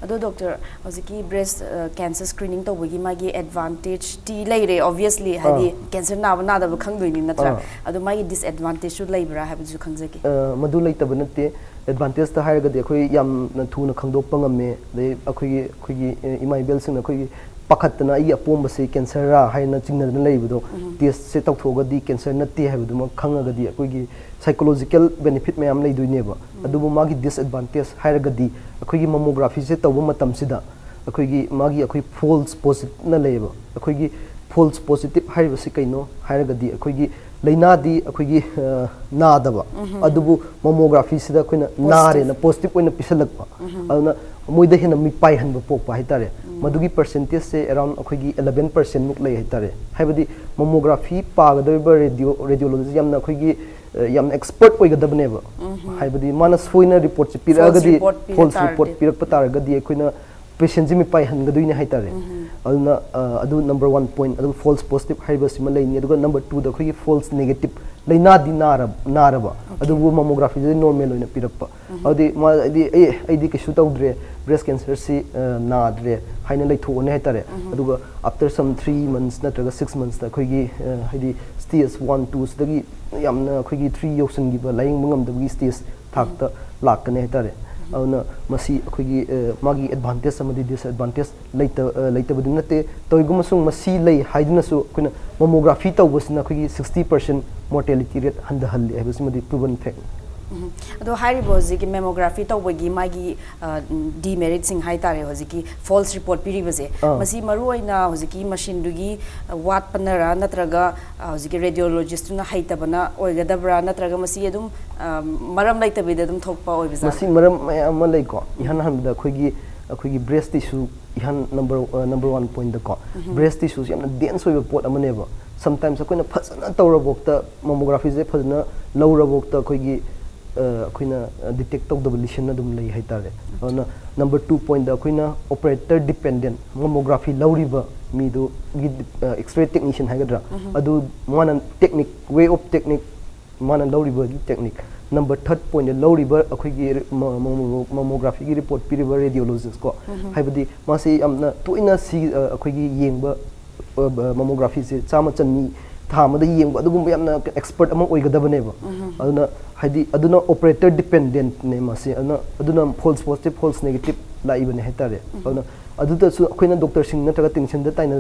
ꯑꯗꯣ doctor, ꯍꯧꯖꯤꯛꯀꯤ breast cancer screening ꯇꯧꯕꯒꯤ ꯃꯥꯒꯤ advantageꯇꯤ ꯂꯩꯔꯦ, obviously, ꯍꯥꯏꯗꯤ cancer ꯅꯥꯕ ꯅꯥꯗꯕ ꯈꯪꯗꯣꯏꯅꯤ ꯅꯠꯇ꯭ꯔꯥ? ꯑꯗꯣ ꯃꯥꯒꯤ disadvantageꯁꯨ ꯂꯩꯕ꯭ꯔꯥ ꯍꯥꯏꯕꯗꯨꯁꯨ ꯈꯪꯖꯒꯦ꯫ ꯑ, ꯃꯗꯨ ꯂꯩꯇꯕ ꯅꯠꯇꯦ꯫ Advantageꯇ ꯍꯥꯏꯔꯒꯗꯤ ꯑꯩꯈꯣꯏ ꯌꯥꯝꯅ ꯊꯨꯅ ꯈꯪꯗꯣꯛꯄ ꯉꯝꯃꯦ꯫ ꯑꯗꯩ ꯑꯩꯈꯣꯏꯒꯤ ꯑꯩꯈꯣꯏꯒꯤ ꯑ, ꯏꯃꯥ ꯏꯕꯦꯜꯁꯤꯡꯅ ꯑꯩꯈꯣꯏꯒꯤ ꯄꯥꯈꯠꯇꯅ ꯑꯩꯒꯤ ꯑꯄꯣꯝꯕꯁꯦ ꯀꯦꯟꯁꯔꯔꯥ ꯍꯥꯏꯅ ꯆꯤꯡꯅꯗꯅ ꯂꯩꯕꯗꯣ, ꯇꯦꯁꯁꯦ ꯇꯧꯊꯣꯛꯑꯒꯗꯤ ꯀꯦꯟꯁꯔ ꯅꯠꯇꯦ ꯍꯥꯏꯕꯗꯨꯃꯛ ꯈꯪꯉꯒꯗꯤ ꯑꯩꯈꯣꯏꯒꯤ psychological benefit ꯃꯌꯥꯝ ꯂꯩꯗꯣꯏꯅꯦꯕ꯫ ꯑꯗꯨꯕꯨ ꯃꯥꯒꯤ disadvantage ꯍꯥꯏꯔꯒꯗꯤ, ꯑꯩꯈꯣꯏꯒꯤ ꯃꯃꯣꯒ꯭ꯔꯥꯐꯤꯁꯦ ꯇꯧꯕ ꯃꯇꯝꯁꯤꯗ ꯑꯩꯈꯣꯏꯒꯤ ꯃꯥꯒꯤ ꯑꯩꯈꯣꯏ false positive ꯅ ꯂꯩꯌꯦꯕ꯫ ꯑꯩꯈꯣꯏꯒꯤ false positive ꯍꯥꯏꯔꯤꯕꯁꯤ ꯀꯩꯅꯣ ꯍꯥꯏꯔꯒꯗꯤ, ꯑꯩꯈꯣꯏꯒꯤ ꯂꯥꯏꯅꯥꯗꯤ ꯑꯩꯈꯣꯏꯒꯤ ꯑ, ꯅꯥꯗꯕ, ꯑꯗꯨꯕꯨ ꯃꯃꯣꯒ꯭ꯔꯥꯐꯤꯁꯤꯗ ꯑꯩꯈꯣꯏꯅ ꯅꯥꯔꯦꯅ positive ꯑꯣꯏꯅ ꯄꯤꯁꯜꯂꯛꯄ꯫ ꯑꯗꯨꯅ ꯃꯣꯏꯗ ꯍꯦꯟꯅ ꯃꯤꯄꯥꯏꯍꯟꯕ ꯄꯣꯛꯄ ꯍꯥꯏꯇꯥꯔꯦ꯫ ꯃꯗꯨꯒꯤ percentage ꯁꯦ around ꯑꯩꯈꯣꯏꯒꯤ eleven percent ꯃꯨꯛ ꯂꯩ ꯍꯥꯏꯇꯥꯔꯦ꯫ ꯍꯥꯏꯕꯗꯤ ꯃꯃꯣꯒ꯭ꯔꯥꯐꯤ ꯄꯥꯒꯗꯧꯔꯤꯕ ꯔꯦꯗꯤꯑꯣ ꯔꯦꯗꯤꯑꯣꯂꯣꯖꯤꯁ ꯌꯥꯝꯅ ꯑꯩꯈꯣꯏꯒꯤ ꯑ, ꯌꯥꯝꯅ expert ꯑꯣꯏꯒꯗꯕꯅꯦꯕ꯫ ꯍꯥꯏꯕꯗꯤ ꯃꯥꯅ ꯁꯣꯏꯅ ꯔꯤꯄꯣꯔꯠꯁꯦ ꯄꯤꯔꯛꯑꯒꯗꯤ, report ꯄꯤꯔꯛ false report ꯇꯥꯔꯗꯤ꯫ ꯄꯤꯔꯛꯄ ꯇꯥꯔꯒꯗꯤ ꯑꯩꯈꯣꯏꯅ ꯄꯦꯁꯦꯟꯁꯦ ꯃꯤꯄꯥꯏꯍꯟꯒꯗꯣꯏꯅꯦ ꯍꯥꯏꯇꯥꯔꯦ꯫ ꯑꯗꯨꯅ ꯑ, ꯑꯗꯨ number one point, ꯑꯗꯨ false positive ꯍꯥꯏꯕꯁꯤꯃ ꯂꯩꯅꯤ꯫ ꯑꯗꯨꯒ number twoꯗ ꯑꯩꯈꯣꯏꯒꯤ false negative, ꯂꯥꯏꯅꯥꯗꯤ ꯅꯥꯔꯕ, ꯅꯥꯔꯕ ꯑꯗꯨꯕꯨ ꯃꯃꯣꯒ꯭ꯔꯥꯐꯤꯗꯗꯤ normal ꯑꯣꯏꯅ ꯄꯤꯔꯛꯄ꯫ ꯑꯗꯨꯗꯤ ꯃꯥ, ꯑꯩꯗꯤ, "ꯑꯦ, ꯑꯩꯗꯤ ꯀꯩꯁꯨ ꯇꯧꯗ꯭ꯔꯦ, breast cancer ꯁꯤ ꯑ, ꯅꯥꯗ꯭ꯔꯦ" ꯍꯥꯏꯅ ꯂꯩꯊꯣꯛꯑꯅꯤ ꯍꯥꯏꯇꯥꯔꯦ꯫ ꯑꯗꯨꯒ after some three months ꯅꯠꯇ꯭ꯔꯒ six monthsꯇ ꯑꯩꯈꯣꯏꯒꯤ ꯑ, ꯍꯥꯏꯗꯤ stage one, two ꯁꯤꯗꯒꯤ ꯌꯥꯝꯅ ꯑꯩꯈꯣꯏꯒꯤ three ꯌꯧꯁꯤꯟꯈꯤꯕ, ꯂꯥꯏꯌꯦꯡꯕ ꯉꯝꯗꯕꯒꯤ stageꯇ ꯂꯥꯛꯀꯅꯤ ꯍꯥꯏꯇꯥꯔꯦ꯫ ꯑꯗꯨꯅ ꯃꯁꯤ ꯑꯩꯈꯣꯏꯒꯤ ꯑ, ꯃꯥꯒꯤ advantage ꯑꯃꯗꯤ disadvantage ꯂꯩꯇ ꯑ, ꯂꯩꯇꯕꯗꯤ ꯅꯠꯇꯦ꯫ ꯇꯧꯏꯒꯨꯝꯕꯁꯨꯡ ꯃꯁꯤ ꯂꯩ ꯍꯥꯏꯗꯨꯅꯁꯨ ꯑꯩꯈꯣꯏꯅ mammography ꯇꯧꯕꯁꯤꯅ ꯑꯩꯈꯣꯏꯒꯤ sixty percent mortality rate ꯍꯟꯊꯍꯜꯂꯤ ꯍꯥꯏꯕꯁꯤꯃꯗꯤ proven factꯅꯤ꯫ ꯎꯝ꯫ ꯑꯗꯣ ꯍꯥꯏꯔꯤꯕ ꯍꯧꯖꯤꯛꯀꯤ mammography ꯇꯧꯕꯒꯤ ꯃꯥꯒꯤ ꯑ, demeritꯁꯤꯡ ꯍꯥꯏꯇꯥꯔꯦ, ꯍꯧꯖꯤꯛꯀꯤ false report ꯄꯤꯔꯤꯕꯁꯦ, ꯑꯥ꯫ ꯃꯁꯤ ꯃꯔꯨꯑꯣꯏꯅ ꯍꯧꯖꯤꯛꯀꯤ machineꯗꯨꯒꯤ ꯋꯥꯠꯄꯅꯔꯥ, ꯅꯠꯇ꯭ꯔꯒ ꯑ, ꯍꯧꯖꯤꯛꯀꯤ radiologistꯇꯨꯅ ꯍꯩꯇꯕꯅ ꯑꯣꯏꯒꯗꯕ꯭ꯔꯥ, ꯅꯠꯇ꯭ꯔꯒ ꯃꯁꯤ ꯑꯗꯨꯝ ꯑ, ꯃꯔꯝ ꯂꯩꯇꯕꯤꯗ ꯑꯗꯨꯝ ꯊꯣꯛꯄ ꯑꯣꯏꯕꯖꯥꯠꯂꯥ? ꯃꯁꯤ ꯃꯔꯝ ꯃꯌꯥꯝ ꯑꯃ ꯂꯩꯀꯣ꯫ ꯏꯍꯥꯟ ꯍꯥꯟꯕꯗ ꯑꯩꯈꯣꯏꯒꯤ, ꯑꯩꯈꯣꯏꯒꯤ breast tissue, ꯏꯍꯥꯟ number, ꯑ, number one pointꯗꯀꯣ, breast tissueꯁꯦ ꯌꯥꯝꯅ dense ꯑꯣꯏꯕ ꯄꯣꯠ ꯑꯃꯅꯦꯕ꯫ Sometimes ꯑꯩꯈꯣꯏꯅ ꯐꯖꯅ ꯇꯧꯔꯕꯣꯛꯇ, mammographyꯁꯦ ꯐꯖꯅ ꯂꯧꯔꯕꯣꯛꯇ ꯑꯩꯈꯣꯏꯒꯤ, ꯑ, ꯑꯩꯈꯣꯏꯅ detect ꯇꯧꯗꯕ lesion ꯑꯗꯨꯝ ꯂꯩ ꯍꯥꯏꯇꯥꯔꯦ꯫ ꯑꯗꯨꯅ number two pointꯗ ꯑꯩꯈꯣꯏꯅ operator dependent, mammography ꯂꯧꯔꯤꯕ ꯃꯤꯗꯨꯒꯤ, ꯑ, X-ray technician ꯍꯥꯏꯒꯗ꯭ꯔꯥ, ꯑꯗꯨ ꯃꯥꯅ technique, way of technique, ꯃꯥꯅ ꯂꯧꯔꯤꯕꯒꯤ technique꯫ Number third pointꯗ ꯂꯧꯔꯤꯕ ꯑꯩꯈꯣꯏꯒꯤ ꯃ-, ꯃ-, mammographyꯒꯤ report ꯄꯤꯔꯤꯕ radiologist ꯀꯣ, ꯍꯥꯏꯕꯗꯤ ꯃꯥꯁꯤ ꯌꯥꯝꯅ ꯇꯣꯏꯅ ꯁꯤ, ꯑ, ꯑꯩꯈꯣꯏꯒꯤ ꯌꯦꯡꯕ, ꯑ, ꯕ-, mammographyꯁꯦ ꯆꯥꯝꯃ ꯆꯅꯤ ꯊꯥ ꯑꯃꯗ ꯌꯦꯡꯕ, ꯑꯗꯨꯒꯨꯝꯕ ꯌꯥꯝꯅ expert ꯑꯃ ꯑꯣꯏꯒꯗꯕꯅꯦꯕ꯫ ꯑꯗꯨꯅ ꯍꯥꯏꯗꯤ ꯑꯗꯨꯅ operator dependentꯅꯦ ꯃꯥꯁꯦ꯫ ꯑꯗꯨꯅ, ꯑꯗꯨꯅ false positive, false negative ꯂꯥꯛꯏꯕꯅꯦ ꯍꯥꯏꯇꯥꯔꯦ꯫ ꯑꯗꯨꯅ ꯑꯗꯨꯗꯁꯨ ꯑꯩꯈꯣꯏꯅ ꯗꯣꯛꯇꯔꯁꯤꯡ ꯅꯠꯇ꯭ꯔꯒ ꯇꯦꯟꯁꯟꯗ ꯇꯥꯏꯅ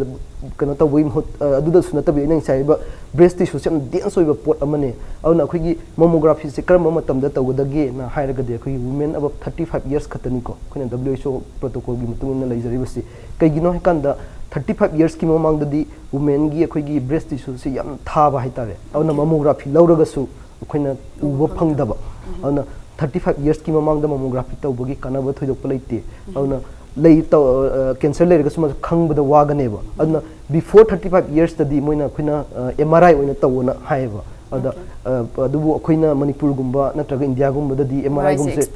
ꯀꯩꯅꯣ ꯇꯧꯕꯒꯤ ꯃꯍꯨꯠ ꯑ, ꯑꯗꯨꯗꯁꯨ ꯅꯠꯇꯕꯤ, ꯑꯩꯅ ꯉꯁꯥꯏ ꯍꯥꯏꯔꯤꯕ ꯕ꯭ꯔꯦꯁ ꯇꯤꯁꯨꯁꯦ ꯌꯥꯝ ꯗꯦꯟꯁ ꯑꯣꯏꯕ ꯄꯣꯠ ꯑꯃꯅꯦ꯫ ꯑꯗꯨꯅ ꯑꯩꯈꯣꯏꯒꯤ ꯃꯣꯃꯣꯒ꯭ꯔꯥꯐꯤꯁꯦ ꯀꯔꯝꯕ ꯃꯇꯝꯗ ꯇꯧꯒꯗꯒꯦꯅ ꯍꯥꯏꯔꯒꯗꯤ, ꯑꯩꯈꯣꯏꯒꯤ women above thirty five years ꯈꯛꯇꯅꯤꯀꯣ ꯑꯩꯈꯣꯏꯅ W H O protocolꯒꯤ ꯃꯇꯨꯡ ꯏꯟꯅ ꯂꯩꯖꯔꯤꯕꯁꯤ꯫ ꯀꯩꯒꯤꯅꯣ ꯍꯥꯏꯀꯥꯟꯗ, thirty five yearsꯀꯤ ꯃꯃꯥꯡꯗꯗꯤ womenꯒꯤ ꯑꯩꯈꯣꯏꯒꯤ ꯕ꯭ꯔꯦꯁ ꯇꯤꯁꯨꯁꯦ ꯌꯥꯝ ꯊꯥꯕ ꯍꯥꯏꯇꯥꯔꯦ꯫ ꯑꯗꯨꯅ ꯃꯣꯃꯣꯒ꯭ꯔꯥꯐꯤ ꯂꯧꯔꯒꯁꯨ ꯑꯩꯈꯣꯏꯅ ꯎꯕ ꯐꯪꯗꯕ꯫ ꯑꯗꯨꯅ thirty five yearsꯀꯤ ꯃꯃꯥꯡꯗ ꯃꯣꯃꯣꯒ꯭ꯔꯥꯐꯤ ꯇꯧꯕꯒꯤ ꯀꯥꯟꯅꯕ ꯊꯣꯏꯗꯣꯛꯄ ꯂꯩꯇꯦ꯫ ꯑꯗꯨꯅ ꯂꯩ ꯀꯦꯟꯁꯔ ꯂꯩꯔꯒꯁꯨ ꯃꯁꯛ ꯈꯪꯕꯗ ꯋꯥꯒꯅꯦꯕ꯫ ꯑꯗꯨꯅ before thirty five yearsꯇꯗꯤ ꯃꯣꯏꯅ ꯑꯩꯈꯣꯏꯅ M R I ꯑꯣꯏꯅ ꯇꯧꯑꯣꯅ ꯍꯥꯏꯌꯦꯕ꯫ ꯑꯗ ꯑ, ꯑꯗꯨꯕꯨ ꯑꯩꯈꯣꯏꯅ ꯃꯅꯤꯄꯨꯔꯒꯨꯝꯕ ꯅꯠꯇ꯭ꯔꯒ ꯏꯟꯗꯤꯌꯥꯒꯨꯝꯕꯗꯗꯤ M R Iꯒꯨꯝꯕꯁꯦ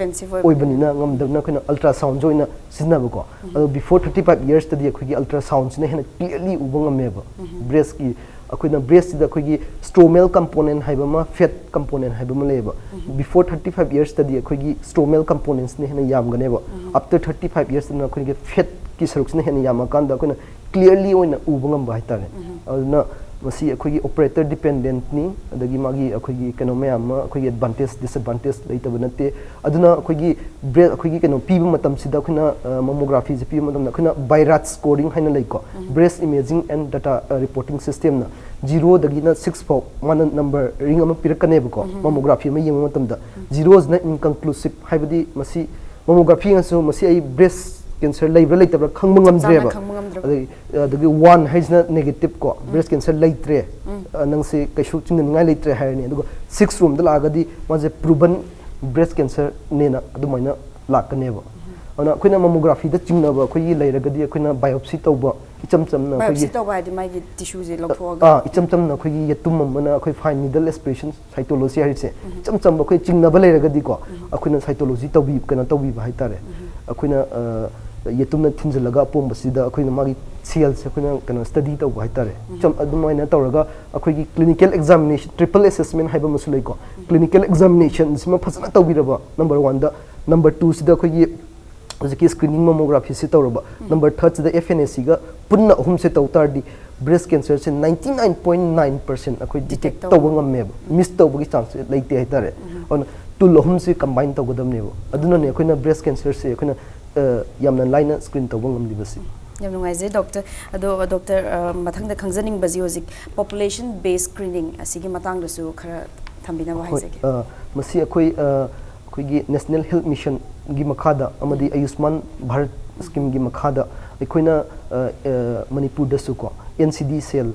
ꯑꯣꯏꯕꯅꯤꯅ ꯉꯝꯗꯕꯅ ꯑꯩꯈꯣꯏꯅ ultrasoundꯁꯦ ꯑꯣꯏꯅ ꯁꯤꯖꯤꯟꯅꯕꯀꯣ꯫ ꯑꯗꯣ before thirty five yearsꯇꯗꯤ ꯑꯩꯈꯣꯏꯒꯤ ultrasoundꯁꯤꯅ ꯍꯦꯟꯅ clearly ꯎꯕ ꯉꯝꯃꯦꯕ꯫ Breastꯀꯤ ꯑꯩꯈꯣꯏꯅ breastꯁꯤꯗ ꯑꯩꯈꯣꯏꯒꯤ stromal component ꯍꯥꯏꯕ ꯑꯃ, fat component ꯍꯥꯏꯕ ꯑꯃ ꯂꯩꯌꯦꯕ꯫ Before thirty five yearsꯇꯗꯤ ꯑꯩꯈꯣꯏꯒꯤ stromal componentsꯅ ꯍꯦꯟꯅ ꯌꯥꯝꯒꯅꯦꯕ꯫ After thirty five yearsꯇꯅ ꯑꯩꯈꯣꯏꯒꯤ fatꯀꯤ ꯁꯔꯨꯛꯁꯤꯅ ꯍꯦꯟꯅ ꯌꯥꯝꯃꯀꯥꯟꯗ ꯑꯩꯈꯣꯏꯅ clearly ꯑꯣꯏꯅ ꯎꯕ ꯉꯝꯕ ꯍꯥꯏꯇꯥꯔꯦ꯫ ꯑꯗꯨꯅ ꯃꯁꯤ ꯑꯩꯈꯣꯏꯒꯤ operator dependentꯅꯤ, ꯑꯗꯒꯤ ꯃꯥꯒꯤ ꯑꯩꯈꯣꯏꯒꯤ ꯀꯩꯅꯣ ꯃꯌꯥꯝ ꯑꯃ, ꯑꯩꯈꯣꯏꯒꯤ advantage disadvantage ꯂꯩꯇꯕ ꯅꯠꯇꯦ꯫ ꯑꯗꯨꯅ ꯑꯩꯈꯣꯏꯒꯤ ꯕ꯭ꯔꯦ ꯑꯩꯈꯣꯏꯒꯤ ꯀꯩꯅꯣ ꯄꯤꯕ ꯃꯇꯝꯁꯤꯗ ꯑꯩꯈꯣꯏꯅ ꯃꯣꯃꯣꯒ꯭ꯔꯥꯐꯤꯁꯦ ꯄꯤꯕ ꯃꯇꯝꯗ ꯑꯩꯈꯣꯏꯅ BI-RADS scoring ꯍꯥꯏꯅ ꯂꯩꯀꯣ꯫ Breast Imaging and Data Reporting Systemꯅ zeroꯗꯒꯤꯅ six ꯐꯥꯎ ꯃꯥꯅ number ring ꯑꯃ ꯄꯤꯔꯛꯀꯅꯦꯕꯀꯣ꯫ Mammography ꯑꯃ ꯌꯦꯡꯕ ꯃꯇꯝꯗ zeroꯁꯤꯅ inconclusive, ꯍꯥꯏꯕꯗꯤ ꯃꯁꯤ mammography ꯉꯁꯨ ꯃꯁꯤ ꯑꯩ breast cancer ꯂꯩꯕ꯭ꯔꯥ ꯂꯩꯇꯕ꯭ꯔꯥ ꯈꯪꯕ ꯉꯝꯗ꯭ꯔꯦꯕ꯫ ꯑꯗꯒꯤ ꯑꯗꯒꯤ one ꯍꯥꯏꯁꯤꯅ negative ꯀꯣ, breast cancer ꯂꯩꯇ꯭ꯔꯦ, ꯑ, ꯅꯪꯁꯦ ꯀꯩꯁꯨ ꯆꯤꯡꯅꯅꯤꯡꯉꯥꯏ ꯂꯩꯇ꯭ꯔꯦ ꯍꯥꯏꯔꯅꯤ꯫ ꯑꯗꯨꯒ six ꯔꯣꯝꯗ ꯂꯥꯛꯑꯒꯗꯤ ꯃꯥꯁꯦ proven breast cancerꯅꯦꯅ ꯑꯗꯨꯃꯥꯏꯅ ꯂꯥꯛꯀꯅꯦꯕ꯫ ꯑꯗꯨꯅ ꯑꯩꯈꯣꯏꯅ mammographyꯗ ꯆꯤꯡꯅꯕ ꯑꯩꯈꯣꯏꯒꯤ ꯂꯩꯔꯒꯗꯤ ꯑꯩꯈꯣꯏꯅ biopsy ꯇꯧꯕ, ꯏꯆꯝ ꯆꯝꯅ ꯑꯩꯈꯣꯏꯒꯤ biopsy ꯇꯧꯕ ꯍꯥꯏꯗꯤ ꯃꯥꯒꯤ tissueꯁꯦ ꯂꯧꯊꯣꯛꯑꯒ? ꯑꯥ, ꯏꯆꯝ ꯆꯝꯅ ꯑꯩꯈꯣꯏꯒꯤ ꯌꯦꯇꯨꯝ ꯑꯃꯅ ꯑꯩꯈꯣꯏ fine needle aspiration cytology ꯍꯥꯏꯔꯤꯁꯦ ꯏꯆꯝ ꯆꯝꯕ ꯑꯩꯈꯣꯏ ꯆꯤꯡꯅꯕ ꯂꯩꯔꯒꯗꯤꯀꯣ, ꯑꯩꯈꯣꯏꯅ cytology ꯇꯧꯕꯤ-, ꯀꯩꯅꯣ ꯇꯧꯕꯤꯕ ꯍꯥꯏꯇꯥꯔꯦ꯫ ꯑꯩꯈꯣꯏꯅ, ꯑ, ꯌꯦꯇꯨꯝꯅ ꯊꯤꯟꯖꯤꯜꯂꯒ ꯑꯄꯣꯝꯕꯁꯤꯗ ꯑꯩꯈꯣꯏꯅ ꯃꯥꯒꯤ cellꯁꯦ ꯑꯩꯈꯣꯏꯅ ꯀꯩꯅꯣ study ꯇꯧꯕ ꯍꯥꯏꯇꯥꯔꯦ꯫ ꯏꯆꯝ-, ꯑꯗꯨꯃꯥꯏꯅ ꯇꯧꯔꯒ ꯑꯩꯈꯣꯏꯒꯤ clinical examination, triple assessment ꯍꯥꯏꯕ ꯑꯃꯁꯨ ꯂꯩꯀꯣ꯫ Clinical examinationꯁꯤꯃ ꯐꯖꯅ ꯇꯧꯕꯤꯔꯕ number oneꯗ, number twoꯁꯤꯗ ꯑꯩꯈꯣꯏꯒꯤ ꯍꯧꯖꯤꯛꯀꯤ screening mammographyꯁꯤ ꯇꯧꯔꯕ, number thirdꯁꯤꯗ F N A Cꯒ ꯄꯨꯟꯅ ꯑꯍꯨꯝꯁꯦ ꯇꯧ ꯇꯥꯔꯗꯤ breast cancerꯁꯦ ninety nine point nine percent ꯑꯩꯈꯣꯏ detect detect ꯇꯧꯕ ꯇꯧꯕ ꯉꯝꯃꯦꯕ꯫ Miss ꯇꯧꯕꯒꯤ chanceꯁꯦ ꯂꯩꯇꯦ ꯍꯥꯏꯇꯥꯔꯦ꯫ ꯑꯗꯨꯅ tool ꯑꯍꯨꯝꯁꯦ combine ꯇꯧꯒꯗꯕꯅꯦꯕ꯫ ꯑꯗꯨꯅꯅꯦ ꯑꯩꯈꯣꯏꯅ breast cancerꯁꯦ ꯑꯩꯈꯣꯏꯅ ꯑ, ꯌꯥꯝꯅ ꯂꯥꯏꯅ screen ꯇꯧꯕ ꯉꯝꯂꯤꯕꯁꯤ꯫ ꯌꯥꯝ ꯅꯨꯡꯉꯥꯏꯖꯩ ꯗꯣꯛꯇꯔ꯫ ꯑꯗꯣ ꯗꯣꯛꯇꯔ, ꯑ, ꯃꯊꯪꯗ ꯈꯪꯖꯅꯤꯡꯕꯁꯤ ꯍꯧꯖꯤꯛ population based screening ꯑꯁꯤꯒꯤ ꯃꯇꯥꯡꯗꯁꯨ ꯈꯔ ꯊꯝꯕꯤꯅꯕ ꯍꯣꯏ, ꯍꯥꯏꯖꯒꯦ꯫ ꯑ, ꯃꯁꯤ ꯑꯩꯈꯣꯏ, ꯑ, ꯑꯩꯈꯣꯏꯒꯤ National Health Missionꯒꯤ ꯃꯈꯥꯗ ꯑꯃꯗꯤ ꯑꯌꯨꯁꯃꯥꯟ ꯚꯥꯔꯠ schemeꯒꯤ ꯃꯈꯥꯗ ꯑꯩꯈꯣꯏꯅ, ꯑ, ꯑ, ꯃꯅꯤꯄꯨꯔꯗꯁꯨꯀꯣ N C D cell,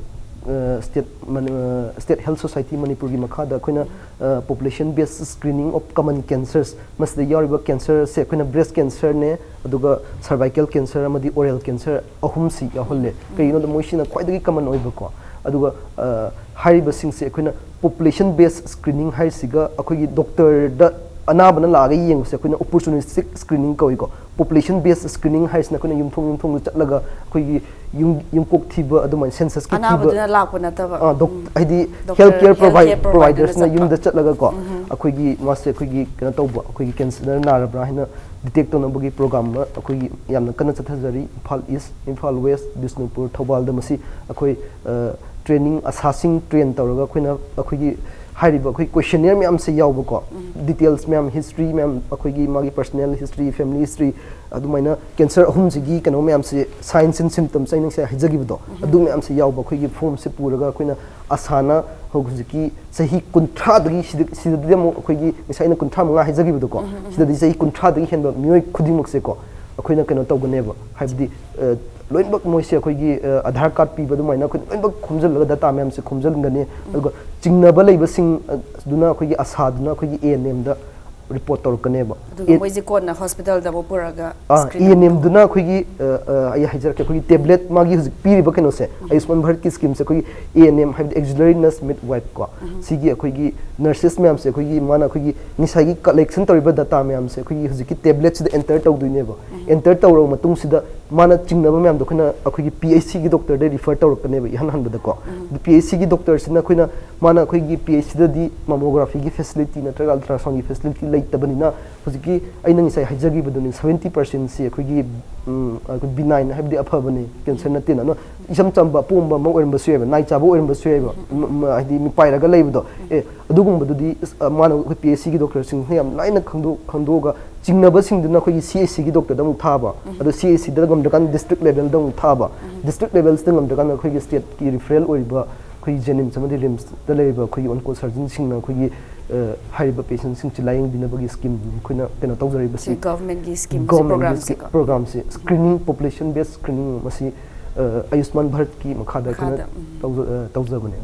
ꯑ, state ꯃꯅꯤ-, ꯑ, State Health Society ꯃꯅꯤꯄꯨꯔꯒꯤ ꯃꯈꯥꯗ ꯑꯩꯈꯣꯏꯅ, ꯑ, population based screening of common cancers, ꯃꯁꯤꯗ ꯌꯥꯎꯔꯤꯕ cancerꯁꯦ ꯑꯩꯈꯣꯏꯅ breast cancerꯅꯦ, ꯑꯗꯨꯒ cervical cancer ꯑꯃꯗꯤ oral cancer ꯑꯍꯨꯝꯁꯤ ꯌꯥꯎꯍꯜꯂꯦ꯫ ꯀꯩꯒꯤꯅꯣꯗ ꯃꯣꯏꯁꯤꯅ ꯈ꯭ꯋꯥꯏꯗꯒꯤ common ꯑꯣꯏꯕꯀꯣ꯫ ꯑꯗꯨꯒ, ꯑ, ꯍꯥꯏꯔꯤꯕꯁꯤꯡꯁꯦ ꯑꯩꯈꯣꯏꯅ population based screening ꯍꯥꯏꯔꯤꯁꯤꯒ ꯑꯩꯈꯣꯏꯒꯤ doctorꯗ ꯑꯅꯥꯕꯅ ꯂꯥꯛꯑꯒ ꯌꯦꯡꯕꯁꯦ ꯑꯩꯈꯣꯏꯅ opportunistic screening ꯀꯧꯏꯀꯣ꯫ Population based screening ꯍꯥꯏꯁꯤꯅ ꯑꯩꯈꯣꯏꯅ ꯌꯨꯝꯊꯣꯡ ꯌꯨꯝꯊꯣꯡꯗ ꯆꯠꯂꯒ ꯑꯩꯈꯣꯏꯒꯤ ꯌꯨꯝ, ꯌꯨꯝꯀꯣꯛ ꯊꯤꯕ ꯑꯗꯨꯃꯥꯏꯅ censusꯀꯤ ꯊꯤꯕ ꯑꯅꯥꯕꯗꯨꯅ ꯂꯥꯛꯄ ꯅꯠꯇꯕ꯫ ꯑ, doc-, ꯎꯝ꯫ ꯍꯥꯏꯗꯤ Doctor, health care health care providerꯅ providerꯁꯤꯡꯅ ꯆꯠꯄ꯫ ꯌꯨꯝꯗ ꯆꯠꯂꯒꯀꯣ ꯎꯝ꯫ ꯑꯩꯈꯣꯏꯒꯤ ꯃꯥꯁꯦ ꯑꯩꯈꯣꯏꯒꯤ ꯀꯩꯅꯣ ꯇꯧꯕ, ꯑꯩꯈꯣꯏꯒꯤ cancer ꯅꯥꯔꯕ꯭ꯔꯥ ꯍꯥꯏꯅ detect ꯇꯧꯅꯕꯒꯤ program ꯑꯃ ꯑꯩꯈꯣꯏꯒꯤ ꯌꯥꯝꯅ ꯀꯟꯅ ꯆꯠꯊꯖꯔꯤ꯫ ꯏꯝꯐꯥꯜ East, ꯏꯝꯐꯥꯜ West, ꯕꯤꯁꯅꯨꯄꯨꯔ, ꯊꯧꯕꯥꯜꯗ ꯃꯁꯤ ꯑꯩꯈꯣꯏ, ꯑ, training ꯑꯁꯥꯁꯤꯡ train ꯇꯧꯔꯒ ꯑꯩꯈꯣꯏꯅ ꯑꯩꯈꯣꯏꯒꯤ ꯍꯥꯏꯔꯤꯕ ꯑꯩꯈꯣꯏ questionnaire ꯃꯌꯥꯝꯁꯦ ꯌꯥꯎꯕꯀꯣ, details ꯃꯌꯥꯝ, history ꯃꯌꯥꯝ, ꯑꯩꯈꯣꯏꯒꯤ ꯃꯥꯒꯤ personal history, family history, ꯑꯗꯨꯃꯥꯏꯅ cancer ꯑꯍꯨꯝꯁꯤꯒꯤ ꯀꯩꯅꯣ ꯃꯌꯥꯝꯁꯦ, signs and symptoms ꯑꯩꯅ ꯉꯁꯥꯏ ꯍꯥꯏꯖꯈꯤꯕꯗꯣ, ꯑꯗꯨ ꯃꯌꯥꯝꯁꯦ ꯌꯥꯎꯕ ꯑꯩꯈꯣꯏꯒꯤ formꯁꯦ ꯄꯨꯔꯒ ꯑꯩꯈꯣꯏꯅ ꯑꯁꯥꯅ ꯍꯧꯖꯤꯛꯀꯤ ꯆꯍꯤ ꯀꯨꯟꯊ꯭ꯔꯥꯗꯒꯤ ꯁꯤꯗ-, ꯁꯤꯗꯗꯤ ꯑꯃꯨꯛ ꯑꯩꯈꯣꯏꯒꯤ ꯉꯁꯥꯏ ꯑꯩꯅ ꯀꯨꯟꯊ꯭ꯔꯥ ꯃꯉꯥ ꯍꯥꯏꯖꯈꯤꯕꯗꯣꯀꯣ, ꯁꯤꯗꯗꯤ ꯆꯍꯤ ꯀꯨꯟꯊ꯭ꯔꯥꯗꯒꯤ ꯍꯦꯟꯕ ꯃꯤꯑꯣꯏ ꯈꯨꯗꯤꯡꯃꯛꯁꯦꯀꯣ ꯑꯩꯈꯣꯏꯅ ꯀꯩꯅꯣ ꯇꯧꯒꯅꯦꯕ, ꯍꯥꯏꯕꯗꯤ, ꯑ, ꯂꯣꯏꯅꯃꯛ ꯃꯣꯏꯁꯦ ꯑꯩꯈꯣꯏꯒꯤ, ꯑ, Aadhaar card ꯄꯤꯕ ꯑꯗꯨꯃꯥꯏꯅ ꯑꯩꯈꯣꯏꯅ ꯂꯣꯏꯅꯃꯛ ꯈꯣꯝꯖꯤꯜꯂꯒ data ꯃꯌꯥꯝꯁꯦ ꯈꯣꯝꯖꯤꯟꯒꯅꯤ꯫ ꯑꯗꯨꯒ ꯆꯤꯡꯅꯕ ꯂꯩꯕꯁꯤꯡ, ꯑ, ꯑꯗꯨꯅ ꯑꯩꯈꯣꯏꯒꯤ ꯑꯁꯥꯗꯨꯅ ꯑꯩꯈꯣꯏꯒꯤ A N Mꯗ report ꯇꯧꯔꯛꯀꯅꯦꯕ꯫ ꯑꯗꯨꯒ A- ꯃꯣꯏꯁꯦ ꯀꯣꯟꯅ hospitalꯗ ꯑꯃꯨꯛ ꯄꯨꯔꯒ ꯑꯥ, screen ꯑꯃꯨꯛ A N Mꯗꯨꯅ ꯑꯩꯈꯣꯏꯒꯤ, ꯑ, ꯑ, ꯑꯩ ꯍꯥꯏꯖꯔꯛꯀꯦ, ꯑꯩꯈꯣꯏꯒꯤ tablet ꯃꯥꯒꯤ ꯍꯧꯖꯤꯛ ꯄꯤꯔꯤꯕ ꯀꯩꯅꯣꯁꯦ, ꯑꯌꯨꯁꯃꯥꯟ ꯚꯥꯔꯠꯀꯤ schemeꯁꯦ ꯑꯩꯈꯣꯏꯒꯤ A N M ꯍꯥꯏꯕꯗꯤ auxiliary nurse midwife ꯀꯣ, ꯁꯤꯒꯤ ꯑꯩꯈꯣꯏꯒꯤ nurses ꯃꯌꯥꯝꯁꯦ ꯑꯩꯈꯣꯏꯒꯤ ꯃꯥꯅ ꯑꯩꯈꯣꯏꯒꯤ ꯉꯁꯥꯏꯒꯤ collection ꯇꯧꯔꯤꯕ data ꯃꯌꯥꯝꯁꯦ ꯑꯩꯈꯣꯏꯒꯤ ꯍꯧꯖꯤꯛꯀꯤ tabletꯁꯤꯗ enter ꯇꯧꯗꯣꯏꯅꯦꯕ꯫ Enter ꯇꯧꯔꯕ ꯃꯇꯨꯡꯁꯤꯗ ꯃꯥꯅ ꯆꯤꯡꯅꯕ ꯃꯌꯥꯝꯗꯣ ꯑꯩꯈꯣꯏꯅ ꯑꯩꯈꯣꯏꯒꯤ P H Cꯒꯤ doctorꯗ refer ꯇꯧꯔꯛꯀꯅꯦꯕ ꯏꯍꯥꯟ ꯍꯥꯟꯕꯗꯀꯣ꯫ ꯑꯗꯨ P H Cꯒꯤ doctorꯁꯤꯅ ꯑꯩꯈꯣꯏꯅ, ꯃꯥꯅ ꯑꯩꯈꯣꯏꯒꯤ P H Cꯗꯗꯤ mammographyꯒꯤ facility ꯅꯠꯇ꯭ꯔꯒ ultrasoundꯒꯤ facility ꯂꯩꯇꯕꯅꯤꯅ ꯍꯧꯖꯤꯛꯀꯤ ꯑꯩꯅ ꯉꯁꯥꯏ ꯍꯥꯏꯖꯈꯤꯕꯗꯨꯅꯤ, seventy percentꯁꯤ ꯑꯩꯈꯣꯏꯒꯤ ꯎꯝ, ꯑꯩꯈꯣꯏ ꯕꯤꯅꯥꯏꯟ ꯍꯥꯏꯕꯗꯤ ꯑꯐꯕꯅꯤ, ꯀꯦꯟꯁꯔ ꯅꯠꯇꯦꯅ, ꯑꯗꯣ ꯏꯆꯝ ꯆꯝꯕ ꯑꯄꯣꯝꯕ ꯑꯃ ꯑꯣꯏꯔꯝꯕꯁꯨ ꯌꯥꯏꯕ, ꯅꯥꯏ ꯆꯥꯕ ꯑꯣꯏꯔꯝꯕꯁꯨ ꯌꯥꯏꯕ, ꯎꯝ, ꯎꯝ, ꯍꯥꯏꯗꯤ ꯃꯤꯄꯥꯏꯔꯒ ꯂꯩꯕꯗꯣ꯫ ꯑꯦ, ꯑꯗꯨꯒꯨꯝꯕꯗꯨꯗꯤ ꯑꯁ, ꯑ, ꯃꯥꯅ ꯑꯩꯈꯣꯏ ꯄꯤ ꯑꯩꯆ ꯁꯤꯒꯤ ꯗꯣꯛꯇꯔꯁꯤꯡꯁꯤꯅ ꯌꯥꯝ ꯂꯥꯏꯅ ꯈꯪꯗꯣꯛ-, ꯈꯪꯗꯣꯛꯑꯒ ꯆꯤꯡꯅꯕꯁꯤꯡꯗꯨꯅ ꯑꯩꯈꯣꯏꯒꯤ ꯁꯤ ꯑꯩꯆ ꯁꯤꯒꯤ ꯗꯣꯛꯇꯔꯗ ꯑꯃꯨꯛ ꯊꯥꯕ, ꯑꯗꯣ ꯁꯤ ꯑꯩꯆ ꯁꯤꯗ ꯉꯝꯗ꯭ꯔꯀꯥꯟꯗ ꯗꯤꯁꯇ꯭ꯔꯤꯛ ꯂꯦꯚꯦꯜꯗ ꯑꯃꯨꯛ ꯊꯥꯕ, ꯗꯤꯁꯇ꯭ꯔꯤꯛ ꯂꯦꯚꯦꯜꯁꯤꯗ ꯉꯝꯗ꯭ꯔꯀꯥꯟꯗ ꯑꯩꯈꯣꯏꯒꯤ ꯁ꯭ꯇꯦꯠꯀꯤ ꯔꯤꯐꯔꯦꯜ ꯑꯣꯏꯔꯤꯕ ꯑꯩꯈꯣꯏꯒꯤ ꯖꯦꯅꯤꯝꯁ ꯑꯃꯗꯤ ꯔꯤꯝꯁꯇ ꯂꯩꯔꯤꯕ ꯑꯩꯈꯣꯏꯒꯤ ꯑꯣꯟꯀꯣ ꯁꯔꯖꯟꯁꯤꯡꯅ ꯑꯩꯈꯣꯏꯒꯤ, ꯑ, ꯍꯥꯏꯔꯤꯕ ꯄꯦꯁꯦꯟꯁꯤꯡꯁꯤ ꯂꯥꯌꯦꯡꯕꯤꯅꯕꯒꯤ ꯁ꯭ꯀꯤꯝꯅꯤ ꯑꯩꯈꯣꯏꯅ ꯀꯩꯅꯣ ꯇꯧꯖꯔꯤꯕꯁꯤ꯫ ꯁꯤ ꯒꯚꯔꯟꯃꯦꯟꯠꯀꯤ ꯁ꯭ꯀꯤꯝ ꯒꯚꯔꯟꯃꯦꯟꯠꯀꯤ ꯄ꯭ꯔꯣꯒ꯭ꯔꯥꯝꯁꯦꯀꯣ꯫ ꯄ꯭ꯔꯣꯒ꯭ꯔꯥꯝꯁꯤ, ꯁ꯭ꯀ꯭ꯔꯤꯅꯤꯡ, ꯄꯣꯄꯨꯂꯦꯁꯟ ꯕꯦꯁ ꯁ꯭ꯀ꯭ꯔꯤꯅꯤꯡ ꯑꯁꯤ, ꯑ, ꯑꯌꯨꯁꯃꯥꯟ ꯚꯥꯔꯠꯀꯤ ꯃꯈꯥꯗ ꯑꯩꯈꯣꯏꯅ ꯃꯈꯥꯗ, ꯎꯝ꯫ ꯇꯧꯖ-, ꯑ, ꯇꯧꯖꯕꯅꯦ꯫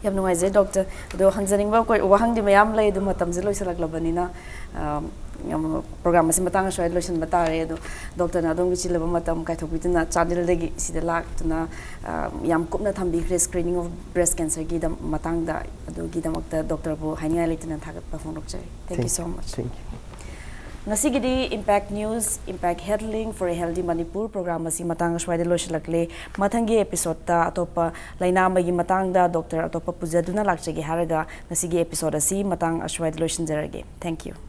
ꯌꯥꯝ ꯅꯨꯡꯉꯥꯏꯖꯩ ꯗꯣꯛꯇꯔ꯫ ꯑꯗꯣ ꯍꯪꯖꯅꯤꯡꯕ ꯑꯩꯈꯣꯏ ꯋꯥꯍꯪꯗꯤ ꯃꯌꯥꯝ ꯂꯩ, ꯑꯗꯨ ꯃꯇꯝꯁꯦ ꯂꯣꯏꯁꯤꯜꯂꯛꯂꯕꯅꯤꯅ, ꯑ, ꯌꯥꯝ, ꯄ꯭ꯔꯣꯒ꯭ꯔꯥꯝ ꯑꯁꯤ ꯃꯇꯥꯡ ꯑꯁ꯭ꯋꯥꯏꯗ ꯂꯣꯏꯁꯤꯟꯕ ꯇꯥꯔꯦ꯫ ꯑꯗꯣ ꯗꯣꯛꯇꯔꯅ ꯑꯗꯣꯝꯒꯤ ꯆꯤꯜꯂꯕ ꯃꯇꯝ ꯀꯥꯏꯊꯣꯛꯄꯤꯗꯨꯅ ꯆꯥꯟꯗꯦꯜꯗꯒꯤ ꯁꯤꯗ ꯂꯥꯛꯇꯨꯅ, ꯑ, ꯌꯥꯝ ꯀꯨꯞꯅ ꯊꯝꯕꯤꯈ꯭ꯔꯦ screening of breast cancerꯒꯤ ꯗꯝ-, ꯃꯇꯥꯡꯗ꯫ ꯑꯗꯨꯒꯤꯗꯃꯛꯇ ꯗꯣꯛꯇꯔꯕꯨ ꯍꯥꯏꯅꯤꯡꯉꯥꯏ ꯂꯩꯇꯅ ꯊꯥꯒꯠꯄ ꯐꯣꯡꯗꯣꯛꯆꯔꯤ꯫ Thank you so much꯫ Thank you. ꯉꯁꯤꯒꯤꯗꯤ Impact News, Impact Health Link for a Healthy Manipur program ꯑꯁꯤ ꯃꯇꯥꯡ ꯑꯁ꯭ꯋꯥꯏꯗ ꯂꯣꯏꯁꯤꯜꯂꯛꯂꯦ꯫ ꯃꯊꯪꯒꯤ ꯑꯦꯄꯤꯁꯣꯗꯇ ꯑꯇꯣꯞꯄ ꯂꯥꯏꯅꯥ ꯑꯃꯒꯤ ꯃꯇꯥꯡꯗ ꯗꯣꯛꯇꯔ ꯑꯇꯣꯞꯄ ꯄꯨꯖꯗꯨꯅ ꯂꯥꯛꯆꯒꯦ ꯍꯥꯏꯔꯒ ꯉꯁꯤꯒꯤ ꯑꯦꯄꯤꯁꯣꯗ ꯑꯁꯤ ꯃꯇꯥꯡ ꯑꯁ꯭ꯋꯥꯏꯗ ꯂꯣꯏꯁꯤꯟꯖꯔꯒꯦ꯫ Thank you꯫